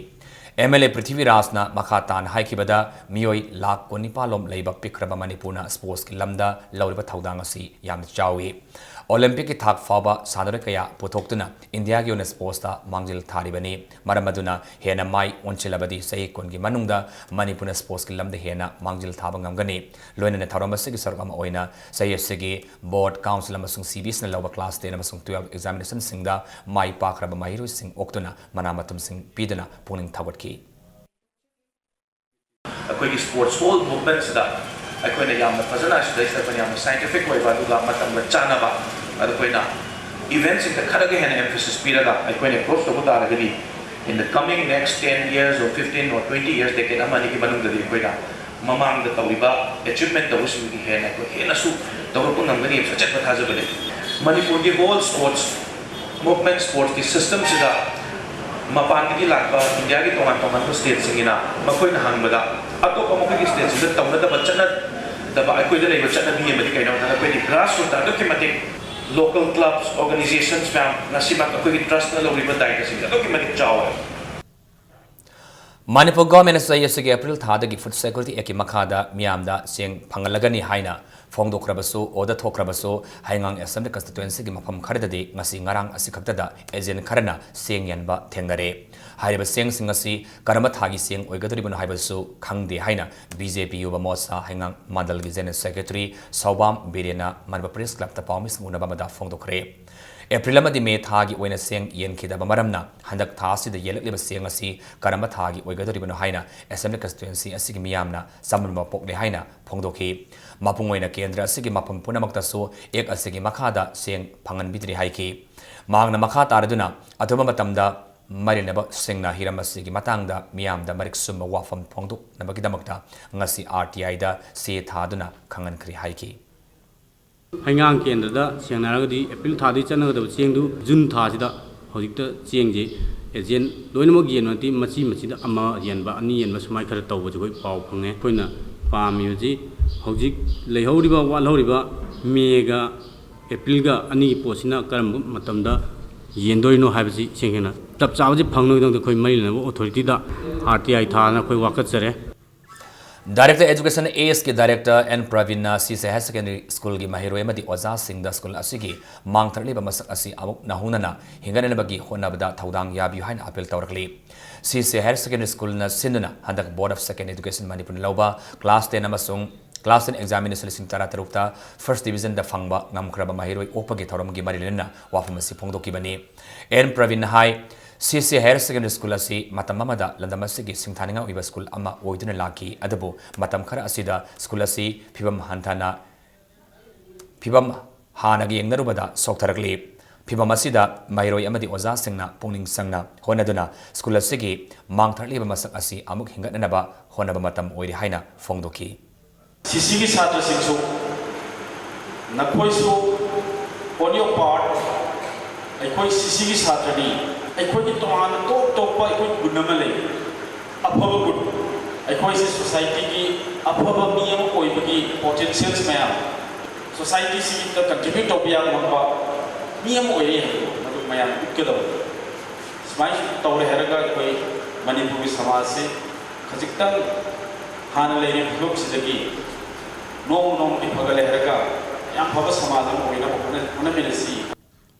ꯑꯦꯝ ꯑꯦꯜ ꯑꯦ ꯄ꯭ꯔꯤꯊꯤꯕꯤꯔꯥꯖꯅ ꯃꯈꯥ ꯇꯥꯅ ꯍꯥꯏꯈꯤꯕꯗ, ꯃꯤꯑꯣꯏ ꯂꯥꯈ ꯀꯨꯟꯅꯤꯄꯥꯜ ꯂꯣꯝ ꯂꯩꯕ ꯄꯤꯛꯈ꯭ꯔꯕ ꯃꯅꯤꯄꯨꯔꯅ ꯁ꯭ꯄꯣꯔꯠꯁꯀꯤ ꯂꯝꯗ ꯂꯧꯔꯤꯕ ꯊꯧꯗꯥꯡ ꯑꯁꯤ ꯌꯥꯝꯅ ꯆꯥꯎꯏ꯫ ꯑꯣꯂꯦꯝꯄꯤꯛꯀꯤ ꯊꯥꯛ ꯐꯥꯎꯕ ꯁꯥꯟꯅꯔꯣꯏ ꯀꯌꯥ ꯄꯨꯊꯣꯛꯇꯨꯅ ꯏꯟꯗꯤꯌꯥꯒꯤ ꯑꯣꯏꯅ ꯁ꯭ꯄꯣꯔꯠꯁꯇ ꯃꯥꯡꯖꯤꯜ ꯊꯥꯔꯤꯕꯅꯤ꯫ ꯃꯔꯝ ꯑꯗꯨꯅ ꯍꯦꯟꯅ ꯃꯥꯏ ꯑꯣꯟꯁꯤꯜꯂꯕꯗꯤ ꯆꯍꯤ ꯀꯨꯟꯒꯤ ꯃꯅꯨꯡꯗ ꯃꯅꯤꯄꯨꯔꯅ ꯁ꯭ꯄꯣꯔꯠꯁꯀꯤ ꯂꯝꯗ ꯍꯦꯟꯅ ꯃꯥꯡꯖꯤꯜ ꯊꯥꯕ ꯉꯝꯒꯅꯤ꯫ ꯂꯣꯏꯅꯅ ꯊꯧꯔꯝ ꯑꯁꯤꯒꯤ ꯁꯔꯨꯛ ꯑꯃ ꯑꯣꯏꯅ ꯆꯍꯤ ꯑꯁꯤꯒꯤ ꯕꯣꯔꯗ, ꯀꯥꯎꯟꯁꯤꯜ ꯑꯃꯁꯨꯡ ꯁꯤ ꯕꯤ ꯑꯦꯁꯅ ꯂꯧꯕ ꯀ꯭ꯂꯥꯁ ꯇꯦꯟ ꯑꯃꯁꯨꯡ ꯇꯨꯋꯦꯜꯐ ꯑꯦꯛꯖꯥꯃꯤꯅꯦꯁꯟꯁꯤꯡꯗ ꯃꯥꯏ ꯄꯥꯛꯈ꯭ꯔꯕ ꯃꯍꯩꯔꯣꯏꯁꯤꯡ ꯑꯣꯛꯇꯨꯅ ꯃꯅꯥ ꯃꯊꯨꯝꯁꯤꯡ ꯄꯤꯗꯨꯅ ꯄꯨꯛꯅꯤꯡ ꯊꯧꯒꯠꯈꯤ꯫ ꯑꯩꯈꯣꯏꯒꯤ ꯁ꯭ꯄꯣꯔꯠꯁ ꯍꯣꯜ ꯃꯨꯚꯃꯦꯟꯠꯁꯤꯗ ꯑꯩꯈꯣꯏꯅ ꯌꯥꯝꯅ ꯐꯖꯅ, ꯁꯤꯗꯩꯁꯤꯗ ꯑꯩꯈꯣꯏꯅ ꯌꯥꯝꯅ ꯁꯥꯏꯟꯇꯤꯐꯤꯛ ꯑꯣꯏꯕ, ꯑꯗꯨꯒ ꯃꯇꯝꯒ ꯆꯥꯟꯅꯕ, ꯑꯗꯨ ꯑꯩꯈꯣꯏꯅ ꯏꯚꯦꯟꯠꯁꯤꯡꯗ ꯈꯔꯒ ꯍꯦꯟꯅ ꯑꯦꯝꯐꯦꯁꯤꯁ ꯄꯤꯔꯒ ꯑꯩꯈꯣꯏꯅ ꯑꯦꯄ꯭ꯔꯣꯆ ꯇꯧꯕ ꯇꯥꯔꯒꯗꯤ, in the coming next ten years or fifteen or twenty years, decade ꯑꯃ ꯑꯅꯤꯒꯤ ꯃꯅꯨꯡꯗꯗꯤ ꯑꯩꯈꯣꯏꯅ ꯃꯃꯥꯡꯗ ꯇꯧꯔꯤꯕ ꯑꯦꯆꯤꯚꯃꯦꯟꯠ ꯇꯧꯕꯁꯤꯡꯗꯒꯤ ꯍꯦꯟꯅ ꯑꯩꯈꯣꯏ ꯍꯦꯟꯅꯁꯨ ꯇꯧꯔꯛꯄ ꯉꯝꯒꯅꯤ ꯍꯥꯏꯕꯁꯨ ꯑꯆꯦꯠꯄ ꯊꯥꯖꯕ ꯂꯩ꯫ ꯃꯅꯤꯄꯨꯔꯒꯤ ꯍꯣꯜ ꯁ꯭ꯄꯣꯔꯠꯁ ꯃꯨꯚꯃꯦꯟꯠ, ꯁ꯭ꯄꯣꯔꯠꯁꯀꯤ ꯁꯤꯁꯇꯦꯝꯁꯤꯗ ꯃꯄꯥꯟꯗꯒꯤ ꯂꯥꯛꯄ ꯏꯟꯗꯤꯌꯥꯒꯤ ꯇꯣꯉꯥꯟ ꯇꯣꯉꯥꯟꯕ ꯁ꯭ꯇꯦꯠꯁꯤꯡꯒꯤꯅ ꯃꯈꯣꯏꯅ ꯍꯪꯕꯗ ꯑꯇꯣꯞꯄ ꯃꯈꯣꯏꯒꯤ ꯁ꯭ꯇꯦꯠꯁꯤꯡꯗ ꯇꯧꯅꯗꯕ, ꯆꯠꯅꯗꯕ ꯑꯩꯈꯣꯏꯗ ꯂꯩꯕ ꯆꯠꯅꯕꯤ ꯑꯃꯗꯤ ꯀꯩꯅꯣ ꯍꯥꯏꯕꯗ ꯑꯩꯈꯣꯏꯗꯤ ꯒ꯭ꯔꯥꯁꯔꯨꯠꯇ ꯑꯗꯨꯛꯀꯤ ꯃꯇꯤꯛ ꯂꯣꯀꯦꯜ ꯀ꯭ꯂꯕꯁ, ꯑꯣꯔꯒꯅꯥꯏꯖꯦꯁꯟꯁ ꯃꯌꯥꯝ, ꯉꯁꯤꯃꯛ ꯑꯩꯈꯣꯏꯒꯤ ꯇ꯭ꯔꯁꯅ ꯂꯧꯔꯤꯕ ꯗꯥꯌꯤꯇ꯭ꯋꯁꯤꯡꯁꯦ ꯑꯗꯨꯛꯀꯤ ꯃꯇꯤꯛ ꯆꯥꯎꯋꯦ꯫ ꯃꯅꯤꯄꯨꯔ ꯒꯣꯔꯃꯦꯟꯅ ꯆꯍꯤ ꯑꯁꯤꯒꯤ ꯑꯦꯄ꯭ꯔꯤꯜ ꯊꯥꯗꯒꯤ ꯐꯨꯗ ꯁꯦꯀ꯭ꯌꯨꯔꯤꯇꯤ ꯑꯦꯛꯀꯤ ꯃꯈꯥꯗ ꯃꯤꯌꯥꯝꯗ ꯆꯦꯡ ꯐꯪꯍꯜꯂꯒꯅꯤ ꯍꯥꯏꯅ ꯐꯣꯡꯗꯣꯛꯈ꯭ꯔꯕꯁꯨ, ꯑꯣꯔꯗꯔ ꯊꯣꯛꯈ꯭ꯔꯕꯁꯨ, ꯍꯩꯉꯥꯡ ꯑꯦꯁꯦꯝꯕ꯭ꯂꯤ ꯀꯟꯁꯇꯤꯇ꯭ꯋꯦꯟꯁꯤꯒꯤ ꯃꯐꯝ ꯈꯔꯗꯗꯤ ꯉꯁꯤ ꯉꯔꯥꯡ ꯑꯁꯤ ꯈꯛꯇꯗ ꯑꯦꯖꯦꯟ ꯈꯔꯅ ꯆꯦꯡ ꯌꯦꯟꯕ ꯊꯦꯡꯅꯔꯦ꯫ ꯍꯥꯏꯔꯤꯕ ꯆꯦꯡꯁꯤꯡ ꯑꯁꯤ ꯀꯔꯝꯕ ꯊꯥꯒꯤ ꯆꯦꯡ ꯑꯣꯏꯒꯗꯧꯔꯤꯕꯅꯣ ꯍꯥꯏꯕꯁꯨ ꯈꯪꯗꯦ ꯍꯥꯏꯅ ꯕꯤ ꯖꯦ ꯄꯤ ꯌꯨꯕ ꯃꯣꯔꯆꯥ ꯍꯩꯉꯥꯡ ꯃꯟꯗꯜꯒꯤ ꯖꯦꯅꯔꯦꯜ ꯁꯦꯀ꯭ꯔꯦꯇꯔꯤ ꯁꯧꯕꯥꯝ ꯕꯤꯔꯦꯟꯅ ꯃꯅꯤꯄꯨꯔ ꯄ꯭ꯔꯦꯁ ꯀ꯭ꯂꯕꯇ ꯄꯥꯎꯃꯤꯁꯤꯡ ꯎꯅꯕ ꯑꯃꯗ ꯐꯣꯡꯗꯣꯛꯈ꯭ꯔꯦ꯫ ꯑꯦꯄ꯭ꯔꯤꯜ ꯑꯃꯗꯤ ꯃꯦ ꯊꯥꯒꯤ ꯑꯣꯏꯅ ꯆꯦꯡ ꯌꯦꯟꯈꯤꯗꯕ ꯃꯔꯝꯅ ꯍꯟꯗꯛ ꯊꯥ ꯑꯁꯤꯗ ꯌꯦꯜꯂꯛꯂꯤꯕ ꯆꯦꯡ ꯑꯁꯤ ꯀꯔꯝꯕ ꯊꯥꯒꯤ ꯑꯣꯏꯒꯗꯧꯔꯤꯕꯅꯣ ꯍꯥꯏꯅ ꯑꯦꯁꯦꯝꯕ꯭ꯂꯤ ꯀꯟꯁꯇꯤꯇ꯭ꯋꯦꯟꯁꯤ ꯑꯁꯤꯒꯤ ꯃꯤꯌꯥꯝꯅ ꯆꯃꯝꯅꯕ ꯄꯣꯛꯂꯦ ꯍꯥꯏꯅ ꯐꯣꯡꯗꯣꯛꯈꯤ꯫ ꯃꯄꯨꯡ ꯑꯣꯏꯅ ꯀꯦꯟꯗ꯭ꯔ ꯑꯁꯤꯒꯤ ꯃꯐꯝ ꯄꯨꯝꯅꯃꯛꯇꯁꯨ ꯑꯦꯛ ꯑꯁꯤꯒꯤ ꯃꯈꯥꯗ ꯆꯦꯡ ꯐꯪꯍꯟꯕꯤꯗ꯭ꯔꯤ ꯍꯥꯏꯈꯤ꯫ ꯃꯍꯥꯛꯅ ꯃꯈꯥ ꯇꯥꯔꯗꯨꯅ ꯑꯊꯨꯕ ꯃꯇꯝꯗ ꯃꯔꯤ ꯂꯩꯅꯕꯁꯤꯡꯅ ꯍꯤꯔꯝ ꯑꯁꯤꯒꯤ ꯃꯇꯥꯡꯗ ꯃꯤꯌꯥꯝꯗ ꯃꯔꯤꯛ ꯆꯨꯝꯕ ꯋꯥꯐꯝ ꯐꯣꯡꯗꯣꯛꯅꯕꯒꯤꯗꯃꯛꯇ ꯉꯁꯤ ꯑꯥꯔ ꯇꯤ ꯑꯥꯏꯗ ꯆꯦ ꯊꯥꯗꯨꯅ ꯈꯪꯍꯟꯈ꯭ꯔꯦ ꯍꯥꯏꯈꯤ꯫ ꯍꯩꯉꯥꯡ ꯀꯦꯟꯗ꯭ꯔꯗ ꯁꯦꯡꯅ ꯍꯥꯏꯔꯒꯗꯤ ꯑꯦꯄ꯭ꯔꯤꯜ ꯊꯥꯗꯒꯤ ꯆꯠꯅꯒꯗꯕ ꯆꯦꯡꯗꯨ ꯖꯨꯟ ꯊꯥꯁꯤꯗ ꯍꯧꯖꯤꯛꯇ ꯆꯦꯡꯁꯦ ꯑꯦꯖꯦꯟ ꯂꯣꯏꯅꯃꯛ ꯌꯦꯟꯕ ꯅꯠꯇꯦ, ꯃꯆꯤ ꯃꯆꯤꯗ ꯑꯃ ꯌꯦꯟꯕ, ꯑꯅꯤ ꯌꯦꯟꯕ ꯁꯨꯃꯥꯏꯅ ꯈꯔ ꯇꯧꯕꯁꯨ ꯑꯩꯈꯣꯏ ꯄꯥꯎ ꯐꯪꯉꯦ꯫ ꯑꯩꯈꯣꯏꯅ ꯄꯥꯝꯃꯤꯕꯁꯤ ꯍꯧꯖꯤꯛ ꯂꯩꯍꯧꯔꯤꯕ, ꯋꯥꯠꯍꯧꯔꯤꯕ ꯃꯦꯒ ꯑꯦꯄ꯭ꯔꯤꯜꯒ ꯑꯅꯤꯒꯤ ꯄꯣꯠꯁꯤꯅ ꯀꯔꯝꯕ ꯃꯇꯝꯗ ꯌꯦꯟꯗꯣꯏꯅꯣ ꯍꯥꯏꯕꯁꯤ ꯏꯁꯦꯡ ꯁꯦꯡꯅ ꯆꯞ ꯆꯥꯕꯗꯤ ꯐꯪꯂꯣꯏꯗꯧꯗ ꯑꯩꯈꯣꯏ ꯃꯔꯤ ꯂꯩꯅꯕ ꯑꯣꯊꯣꯔꯤꯇꯤꯗ ꯑꯥꯔ ꯇꯤ ꯑꯥꯏ ꯊꯥꯅ ꯑꯩꯈꯣꯏ ꯋꯥꯀꯠꯆꯔꯦ꯫ Director Education, A S ꯀꯤ Director, N ꯄ꯭ꯔꯕꯤꯟꯅ ꯁꯤ ꯁꯤ ꯍꯥꯌꯔ ꯁꯦꯀꯦꯟꯗꯔꯤ ꯁ꯭ꯀꯨꯜꯒꯤ ꯃꯍꯩꯔꯣꯏ ꯑꯃꯗꯤ ꯑꯣꯖꯥꯁꯤꯡꯗ ꯁ꯭ꯀꯨꯜ ꯑꯁꯤꯒꯤ ꯃꯥꯡꯊꯔꯛꯂꯤꯕ ꯃꯁꯛ ꯑꯁꯤ ꯑꯃꯨꯛ ꯅꯧꯍꯧꯅꯅ ꯍꯤꯡꯒꯠꯅꯅꯕꯒꯤ ꯍꯣꯠꯅꯕꯗ ꯊꯧꯗꯥꯡ ꯌꯥꯕꯤꯌꯨ ꯍꯥꯏꯅ ꯑꯄꯤꯜ ꯇꯧꯔꯛꯂꯤ꯫ ꯁꯤ ꯁꯤ ꯍꯥꯌꯔ ꯁꯦꯀꯦꯟꯗꯔꯤ ꯁ꯭ꯀꯨꯜꯅ ꯁꯤꯟꯗꯨꯅ ꯍꯟꯗꯛ Board of Secondary Education ꯃꯅꯤꯄꯨꯔꯅ ꯂꯧꯕ class ten ꯑꯃꯁꯨꯡ class ten examination ꯂꯤꯁꯤꯡ ꯇꯔꯥ ꯇꯔꯨꯛꯇ first divisionꯗ ꯐꯪꯕ ꯉꯝꯈ꯭ꯔꯕ ꯃꯍꯩꯔꯣꯏ ꯑꯣꯛꯄꯒꯤ ꯊꯧꯔꯝꯒꯤ ꯃꯔꯤ ꯂꯩꯅꯅ ꯋꯥꯐꯝ ꯑꯁꯤ ꯐꯣꯡꯗꯣꯛꯈꯤꯕꯅꯤ꯫ ꯑꯦꯟ ꯄ꯭ꯔꯕꯤꯟꯅ ꯍꯥꯏ, ꯁꯤ ꯁꯤ ꯍꯥꯌꯔ ꯁꯦꯀꯦꯟꯗꯔꯤ ꯁ꯭ꯀꯨꯜ ꯑꯁꯤ ꯃꯇꯝ ꯑꯃꯗ ꯂꯝꯗꯝ ꯑꯁꯤꯒꯤ ꯁꯤꯡꯊꯥꯅꯤꯡꯉꯥꯏ ꯑꯣꯏꯕ ꯁ꯭ꯀꯨꯜ ꯑꯃ ꯑꯣꯏꯗꯨꯅ ꯂꯥꯛꯈꯤ, ꯑꯗꯨꯕꯨ ꯃꯇꯝ ꯈꯔ ꯑꯁꯤꯗ ꯁ꯭ꯀꯨꯜ ꯑꯁꯤ ꯐꯤꯕꯝ ꯍꯟꯊꯅ, ꯐꯤꯕꯝ ꯍꯥꯟꯅꯒ ꯌꯦꯡꯅꯔꯨꯕꯗ ꯁꯣꯛꯊꯔꯛꯂꯤ꯫ ꯐꯤꯕꯝ ꯑꯁꯤꯗ ꯃꯍꯩꯔꯣꯏ ꯑꯃꯗꯤ ꯑꯣꯖꯥꯁꯤꯡꯅ ꯄꯨꯛꯅꯤꯡ ꯆꯪꯅ ꯍꯣꯠꯅꯗꯨꯅ ꯁ꯭ꯀꯨꯜ ꯑꯁꯤꯒꯤ ꯃꯥꯡꯊꯔꯛꯂꯤꯕ ꯃꯁꯛ ꯑꯁꯤ ꯑꯃꯨꯛ ꯍꯤꯡꯒꯠꯅꯅꯕ ꯍꯣꯠꯅꯕ ꯃꯇꯝ ꯑꯣꯏꯔꯦ ꯍꯥꯏꯅ ꯐꯣꯡꯗꯣꯛꯈꯤ꯫ ꯁꯤ ꯁꯤꯒꯤ ꯁꯥꯇ꯭ꯔꯁꯤꯡꯁꯨ, ꯅꯈꯣꯏꯁꯨ on your part, ꯑꯩꯈꯣꯏ ꯁꯤ ꯁꯤꯒꯤ ꯁꯥꯇ꯭ꯔꯅꯤ, ꯑꯩꯈꯣꯏꯒꯤ ꯇꯣꯉꯥꯟꯅ ꯇꯣꯞ ꯇꯣꯞꯄ ꯑꯩꯈꯣꯏ ꯒꯨꯟ ꯑꯃ ꯂꯩ, ꯑꯐꯕ ꯒꯨꯟ꯫ ꯑꯩꯈꯣꯏꯁꯤ societyꯒꯤ ꯑꯐꯕ ꯃꯤ ꯑꯃ ꯑꯣꯏꯕꯒꯤ potentials ꯃꯌꯥꯝ, societyꯁꯤꯒꯤꯗ contribute ꯇꯧꯕ ꯌꯥꯕ ꯉꯝꯕ ꯃꯤ ꯑꯃ ꯑꯣꯏꯔꯦ ꯍꯥꯏꯕꯗꯣ ꯃꯗꯨ ꯃꯌꯥꯝ ꯎꯠꯀꯗꯧꯕ꯫ ꯁꯨꯃꯥꯏꯅ ꯇꯧꯔꯦ ꯍꯥꯏꯔꯒ ꯑꯩꯈꯣꯏ ꯃꯅꯤꯄꯨꯔꯒꯤ ꯁꯃꯥꯖꯁꯤ ꯈꯖꯤꯛꯇꯪ ꯍꯥꯟꯅ ꯂꯩꯔꯤꯕ ꯐꯤꯕꯝꯁꯤꯗꯒꯤ ꯅꯣꯡꯃ ꯅꯣꯡꯃꯒꯤ ꯐꯒꯠꯂꯦ ꯍꯥꯏꯔꯒ ꯌꯥꯝ ꯐꯕ ꯁꯃꯥꯖ ꯑꯃ ꯑꯣꯏꯅꯕ ꯍꯣꯠꯅ-, ꯍꯣꯠꯅꯃꯤꯟꯅꯁꯤ꯫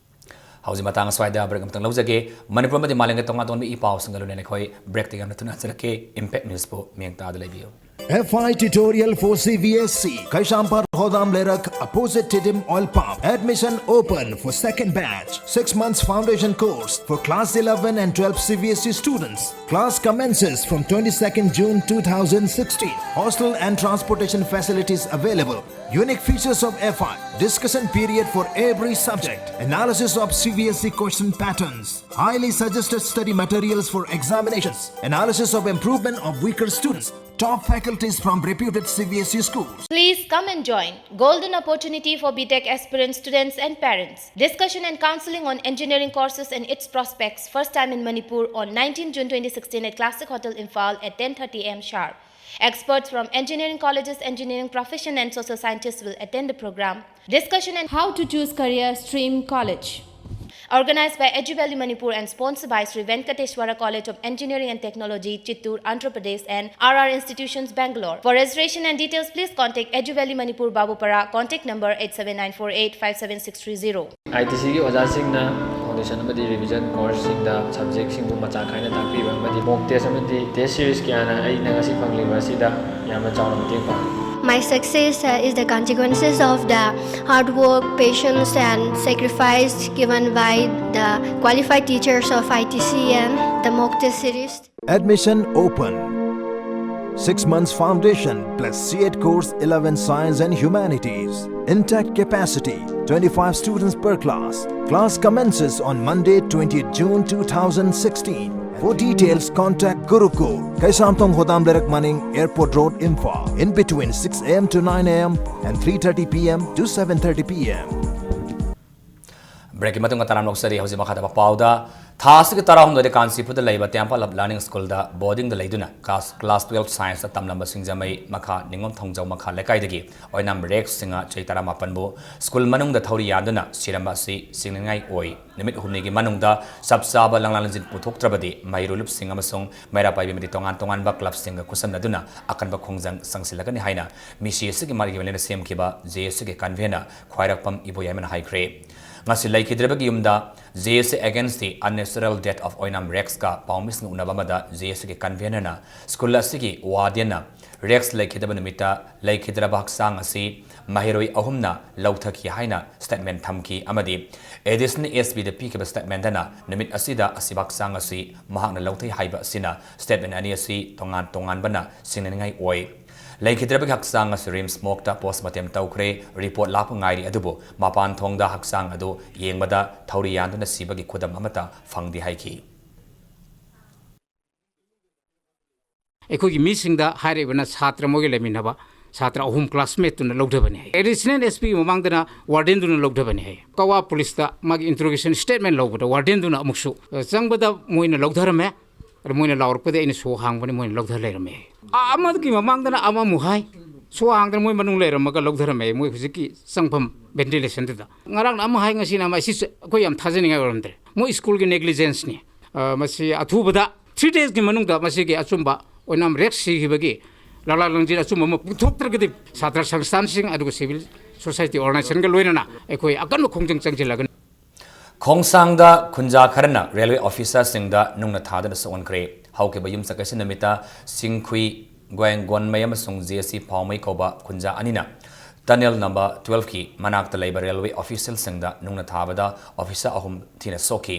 ꯍꯧꯖꯤꯛ ꯃꯇꯥꯡ ꯑꯁ꯭ꯋꯥꯏꯗ break ꯑꯃꯇꯪ ꯂꯧꯖꯒꯦ꯫ ꯃꯅꯤꯄꯨꯔ ꯑꯃꯗꯤ ꯃꯥꯂꯦꯝꯒꯤ ꯇꯣꯉꯥꯟ ꯇꯣꯉꯥꯟꯕ ꯏ ꯄꯥꯎꯁꯤꯡꯒ ꯂꯣꯏꯅꯅ ꯑꯩꯈꯣꯏ breakꯇ ꯌꯥꯝꯅ ꯊꯨꯅ ꯍꯟꯖꯔꯛꯀꯦ꯫ Impact Newsꯄꯨ ꯃꯤꯠꯌꯦꯡ ꯇꯥꯗꯨꯅ ꯂꯩꯕꯤꯌꯨ꯫ F I tutorial for C B S E, Kaisampar Khodam Leirak, opposite Tiddim Oil Pump. Admission open for second batch. Six months foundation course for class eleven and twelve C B S E students. Class commences from twenty-second June two thousand sixteen. Hostel and transportation facilities available. Unique features of F I: discussion period for every subject, analysis of C B S E question patterns, highly suggested study materials for examinations, analysis of improvement of weaker students, top faculties from reputed C B S E schools. Please come and join. Golden opportunity for B Tech aspirants, students and parents. Discussion and counseling on engineering courses and its prospects. First time in Manipur on nineteenth June twenty sixteen at Classic Hotel Imphal at ten thirty A M sharp. Experts from engineering colleges, engineering profession and social scientists will attend the program. Discussion and how to choose career stream college. Organized by Edu Valley Manipur and sponsored by Sri Venkateshwara College of Engineering and Technology, Chittoor, Andhra Pradesh, and R R Institutions, Bangalore. For registration and details, please contact Edu Valley Manipur, Babupara, contact number eight seven nine four eight five seven six three zero. I T ꯁꯤꯒꯤ ꯑꯣꯖꯥꯁꯤꯡꯅ foundation ꯑꯃꯗꯤ revision courseꯁꯤꯡꯗ subjectꯁꯤꯡꯕꯨ ꯃꯆꯥ ꯈꯥꯏꯅ ꯇꯥꯛꯄꯤꯕ ꯑꯃꯗꯤ mock test ꯑꯃꯗꯤ test series ꯀꯌꯥꯅ ꯑꯩꯅ ꯉꯁꯤ ꯐꯪꯂꯤꯕ ꯑꯁꯤꯗ ꯌꯥꯝꯅ ꯆꯥꯎꯅ ꯃꯇꯦꯡ ꯄꯥꯡꯂꯤ꯫ My success uh, is the consequences of the hard work, patience, and sacrifice given by the qualified teachers of I T C and the mock test series. Admission open. Six months foundation plus C E T course, eleven science and humanities. Intact capacity, twenty-five students per class. Class commences on Monday, twentieth June two thousand sixteen. For details, contact Gurukul, Kaisamthong Khodam Leirak Maning, Airport Road, Imphal, in between six a m to nine a m and three thirty p m to seven thirty p m. Breakꯀꯤ ꯃꯇꯨꯡꯗ ꯇꯔꯥꯝꯅ ꯑꯣꯛꯆꯔꯤ꯫ ꯍꯧꯖꯤꯛ ꯃꯈꯥ ꯇꯥꯕ ꯄꯥꯎꯗ, ꯊꯥ ꯑꯁꯤꯒꯤ ꯇꯔꯥꯍꯨꯝꯗꯣꯏꯗ ꯀꯥꯟꯆꯤꯄꯨꯔꯗ ꯂꯩꯕ Temple of Learning Schoolꯗ boardingꯗ ꯂꯩꯗꯨꯅ class, class twelve scienceꯇ ꯇꯝꯂꯝꯕ ꯁꯤꯡꯖꯃꯩ ꯃꯈꯥ ꯅꯤꯉꯣꯝ ꯊꯣꯡꯖꯥꯎ ꯃꯈꯥ ꯂꯩꯀꯥꯏꯗꯒꯤ ꯑꯣꯏꯅꯥꯝ ꯔꯦꯛꯁ ꯁꯤꯡꯍ ꯆꯍꯤ ꯇꯔꯥꯃꯥꯄꯟꯕꯨ school ꯃꯅꯨꯡꯗ ꯊꯧꯔꯤ ꯌꯥꯟꯗꯨꯅ ꯁꯤꯔꯝꯕ ꯑꯁꯤ ꯁꯤꯡꯅꯅꯤꯡꯉꯥꯏ ꯑꯣꯏ꯫ ꯅꯨꯃꯤꯠ ꯍꯨꯝꯅꯤꯒꯤ ꯃꯅꯨꯡꯗ ꯆꯞ ꯆꯥꯕ ꯂꯪꯂꯥ ꯂꯪꯖꯤꯟ ꯄꯨꯊꯣꯛꯇ꯭ꯔꯕꯗꯤ ꯃꯍꯩꯔꯣꯏ ꯂꯨꯞꯁꯤꯡ ꯑꯃꯁꯨꯡ ꯃꯩꯔꯥ ꯄꯥꯏꯕꯤ ꯑꯃꯗꯤ ꯇꯣꯉꯥꯟ ꯇꯣꯉꯥꯟꯕ clubꯁꯤꯡꯒ ꯈꯨꯠꯁꯝꯅꯗꯨꯅ ꯑꯀꯟꯕ ꯈꯣꯡꯖꯪ ꯆꯪꯁꯤꯜꯂꯒꯅꯤ ꯍꯥꯏꯅ ꯃꯤꯁꯤ ꯑꯁꯤꯒꯤ ꯃꯔꯤ ꯂꯩꯅꯅ ꯁꯦꯝꯈꯤꯕ J A C ꯒꯤ convener ꯈ꯭ꯋꯥꯏꯔꯥꯛꯄꯝ ꯏꯕꯣꯌꯥꯏꯃꯅ ꯍꯥꯏꯈ꯭ꯔꯦ꯫ ꯉꯁꯤ ꯂꯩꯈꯤꯗ꯭ꯔꯕꯒꯤ ꯌꯨꯝꯗ J A C against the unnatural death of ꯑꯣꯏꯅꯥꯝ ꯔꯦꯛꯁꯀ ꯄꯥꯎꯃꯤꯁꯤꯡꯒ ꯎꯅꯕ ꯑꯃꯗ J A C ꯒꯤ convenerꯅ school ꯑꯁꯤꯒꯤ wardenꯅ ꯔꯦꯛꯁ ꯂꯩꯈꯤꯗꯕ ꯅꯨꯃꯤꯠꯇ ꯂꯩꯈꯤꯗ꯭ꯔꯕ ꯍꯛꯆꯥꯡ ꯑꯁꯤ ꯃꯍꯩꯔꯣꯏ ꯑꯍꯨꯝꯅ ꯂꯧꯊꯈꯤ ꯍꯥꯏꯅ statement ꯊꯝꯈꯤ ꯑꯃꯗꯤ Additional S Pꯗ ꯄꯤꯈꯤꯕ statementꯇꯅ ꯅꯨꯃꯤꯠ ꯑꯁꯤꯗ ꯑꯁꯤꯕ ꯍꯛꯆꯥꯡ ꯑꯁꯤ ꯃꯍꯥꯛꯅ ꯂꯧꯊꯩ ꯍꯥꯏꯕ ꯑꯁꯤꯅ statement ꯑꯅꯤ ꯑꯁꯤ ꯇꯣꯉꯥꯟ ꯇꯣꯉꯥꯟꯕꯅ ꯁꯤꯡꯅꯅꯤꯡꯉꯥꯏ ꯑꯣꯏ꯫ ꯂꯩꯈꯤꯗ꯭ꯔꯕꯒꯤ ꯍꯛꯆꯥꯡ ꯑꯁꯤ RIMS morgueꯇ post mortem ꯇꯧꯈ꯭ꯔꯦ꯫ Report ꯂꯥꯛꯄ ꯉꯥꯏꯔꯤ, ꯑꯗꯨꯕꯨ ꯃꯄꯥꯟ ꯊꯣꯡꯗ ꯍꯛꯆꯥꯡ ꯑꯗꯨ ꯌꯦꯡꯕꯗ ꯊꯧꯔꯤ ꯌꯥꯟꯗꯨꯅ ꯁꯤꯕꯒꯤ ꯈꯨꯗꯝ ꯑꯃꯠꯇ ꯐꯪꯗꯦ ꯍꯥꯏꯈꯤ꯫ ꯑꯩꯈꯣꯏꯒꯤ ꯃꯤꯁꯤꯡꯗ ꯍꯥꯏꯔꯤꯕꯅ ꯁꯥꯇ꯭ꯔ ꯃꯣꯏꯒ ꯂꯩꯃꯤꯟꯅꯕ ꯁꯥꯇ꯭ꯔ ꯑꯍꯨꯝ classmateꯇꯨꯅ ꯂꯧꯊꯕꯅꯤ ꯍꯥꯏ꯫ Additional S P ꯃꯃꯥꯡꯗꯅ wardenꯗꯨꯅ ꯂꯧꯊꯕꯅꯤ ꯍꯥꯏ꯫ ꯀꯛꯋꯥ policeꯇ ꯃꯥꯒꯤ interrogation statement ꯂꯧꯕꯗ wardenꯗꯨꯅ ꯑꯃꯨꯛꯁꯨ, ꯑ, ꯆꯪꯕꯗ ꯃꯣꯏꯅ ꯂꯧꯊꯔꯝꯃꯦ꯫ ꯑꯗ ꯃꯣꯏꯅ ꯂꯥꯎꯔꯛꯄꯗ ꯑꯩꯅ ꯁꯣ ꯍꯥꯡꯕꯅꯤ, ꯃꯣꯏꯅ ꯂꯧꯊ ꯂꯩꯔꯝꯃꯦ ꯍꯥꯏ꯫ ꯑ-, ꯑꯃꯒꯤ ꯃꯃꯥꯡꯗꯅ ꯑꯃꯃꯨꯛ ꯍꯥꯏ꯫ ꯁꯣ ꯍꯥꯡꯗꯅ ꯃꯣꯏ ꯃꯅꯨꯡ ꯂꯩꯔꯝꯃꯒ ꯂꯧꯊꯔꯝꯃꯦ, ꯃꯣꯏ ꯍꯧꯖꯤꯛꯀꯤ ꯆꯪꯐꯝ ventilation ꯗꯨꯗ꯫ ꯉꯔꯥꯡꯅ ꯑꯃ ꯍꯥꯏ, ꯉꯁꯤꯅ ꯑꯃ꯫ ꯑꯁꯤꯁꯨ ꯑꯩꯈꯣꯏ ꯌꯥꯝ ꯊꯥꯖꯅꯤꯡꯉꯥꯏ ꯑꯣꯏꯔꯝꯗ꯭ꯔꯦ꯫ ꯃꯣꯏ ꯁ꯭ꯀꯨꯜꯒꯤ negligence ꯅꯤ꯫ ꯑ, ꯃꯁꯤ ꯑꯊꯨꯕꯗ three days ꯀꯤ ꯃꯅꯨꯡꯗ ꯃꯁꯤꯒꯤ ꯑꯆꯨꯝꯕ ꯑꯣꯏꯅ ꯔꯦꯛ ꯁꯤꯈꯤꯕꯒꯤ ꯂꯥꯂꯥ ꯂꯪꯖꯤꯠ ꯑꯆꯨꯝꯕ ꯑꯃ ꯄꯨꯊꯣꯛꯇ꯭ꯔꯒꯗꯤ ꯁꯥꯇ꯭ꯔ ꯁꯪꯁꯊꯥꯟꯁꯤꯡ ꯑꯗꯨꯒ civil society organization ꯒ ꯂꯣꯏꯅꯅ ꯑꯩꯈꯣꯏ ꯑꯀꯟꯕ ꯈꯣꯡꯖꯪ ꯆꯪꯁꯤꯜꯂꯒꯅꯤ꯫ ꯈꯣꯡꯁꯥꯡꯗ ꯈꯨꯟꯖꯥ ꯈꯔꯅ railway officer ꯁꯤꯡꯗ ꯅꯨꯡꯅ ꯊꯥꯗꯨꯅ ꯁꯣꯛꯍꯟꯈ꯭ꯔꯦ꯫ ꯍꯧꯈꯤꯕ ꯌꯨꯝꯁꯥꯀꯩꯁꯥ ꯅꯨꯃꯤꯠꯇ ꯁꯤꯡꯈꯨꯏ ꯒꯣꯌꯦꯡꯒꯣꯟꯃꯩ ꯑꯃꯁꯨꯡ ꯖꯦ ꯁꯤ ꯄꯥꯎꯃꯩ ꯀꯧꯕ ꯈꯨꯟꯖꯥ ꯑꯅꯤꯅ tunnel number twelve ꯀꯤ ꯃꯅꯥꯛꯇ ꯂꯩꯕ railway official ꯁꯤꯡꯗ ꯅꯨꯡꯅ ꯊꯥꯕꯗ officer ꯑꯍꯨꯝ ꯊꯤꯅ ꯁꯣꯛꯈꯤ꯫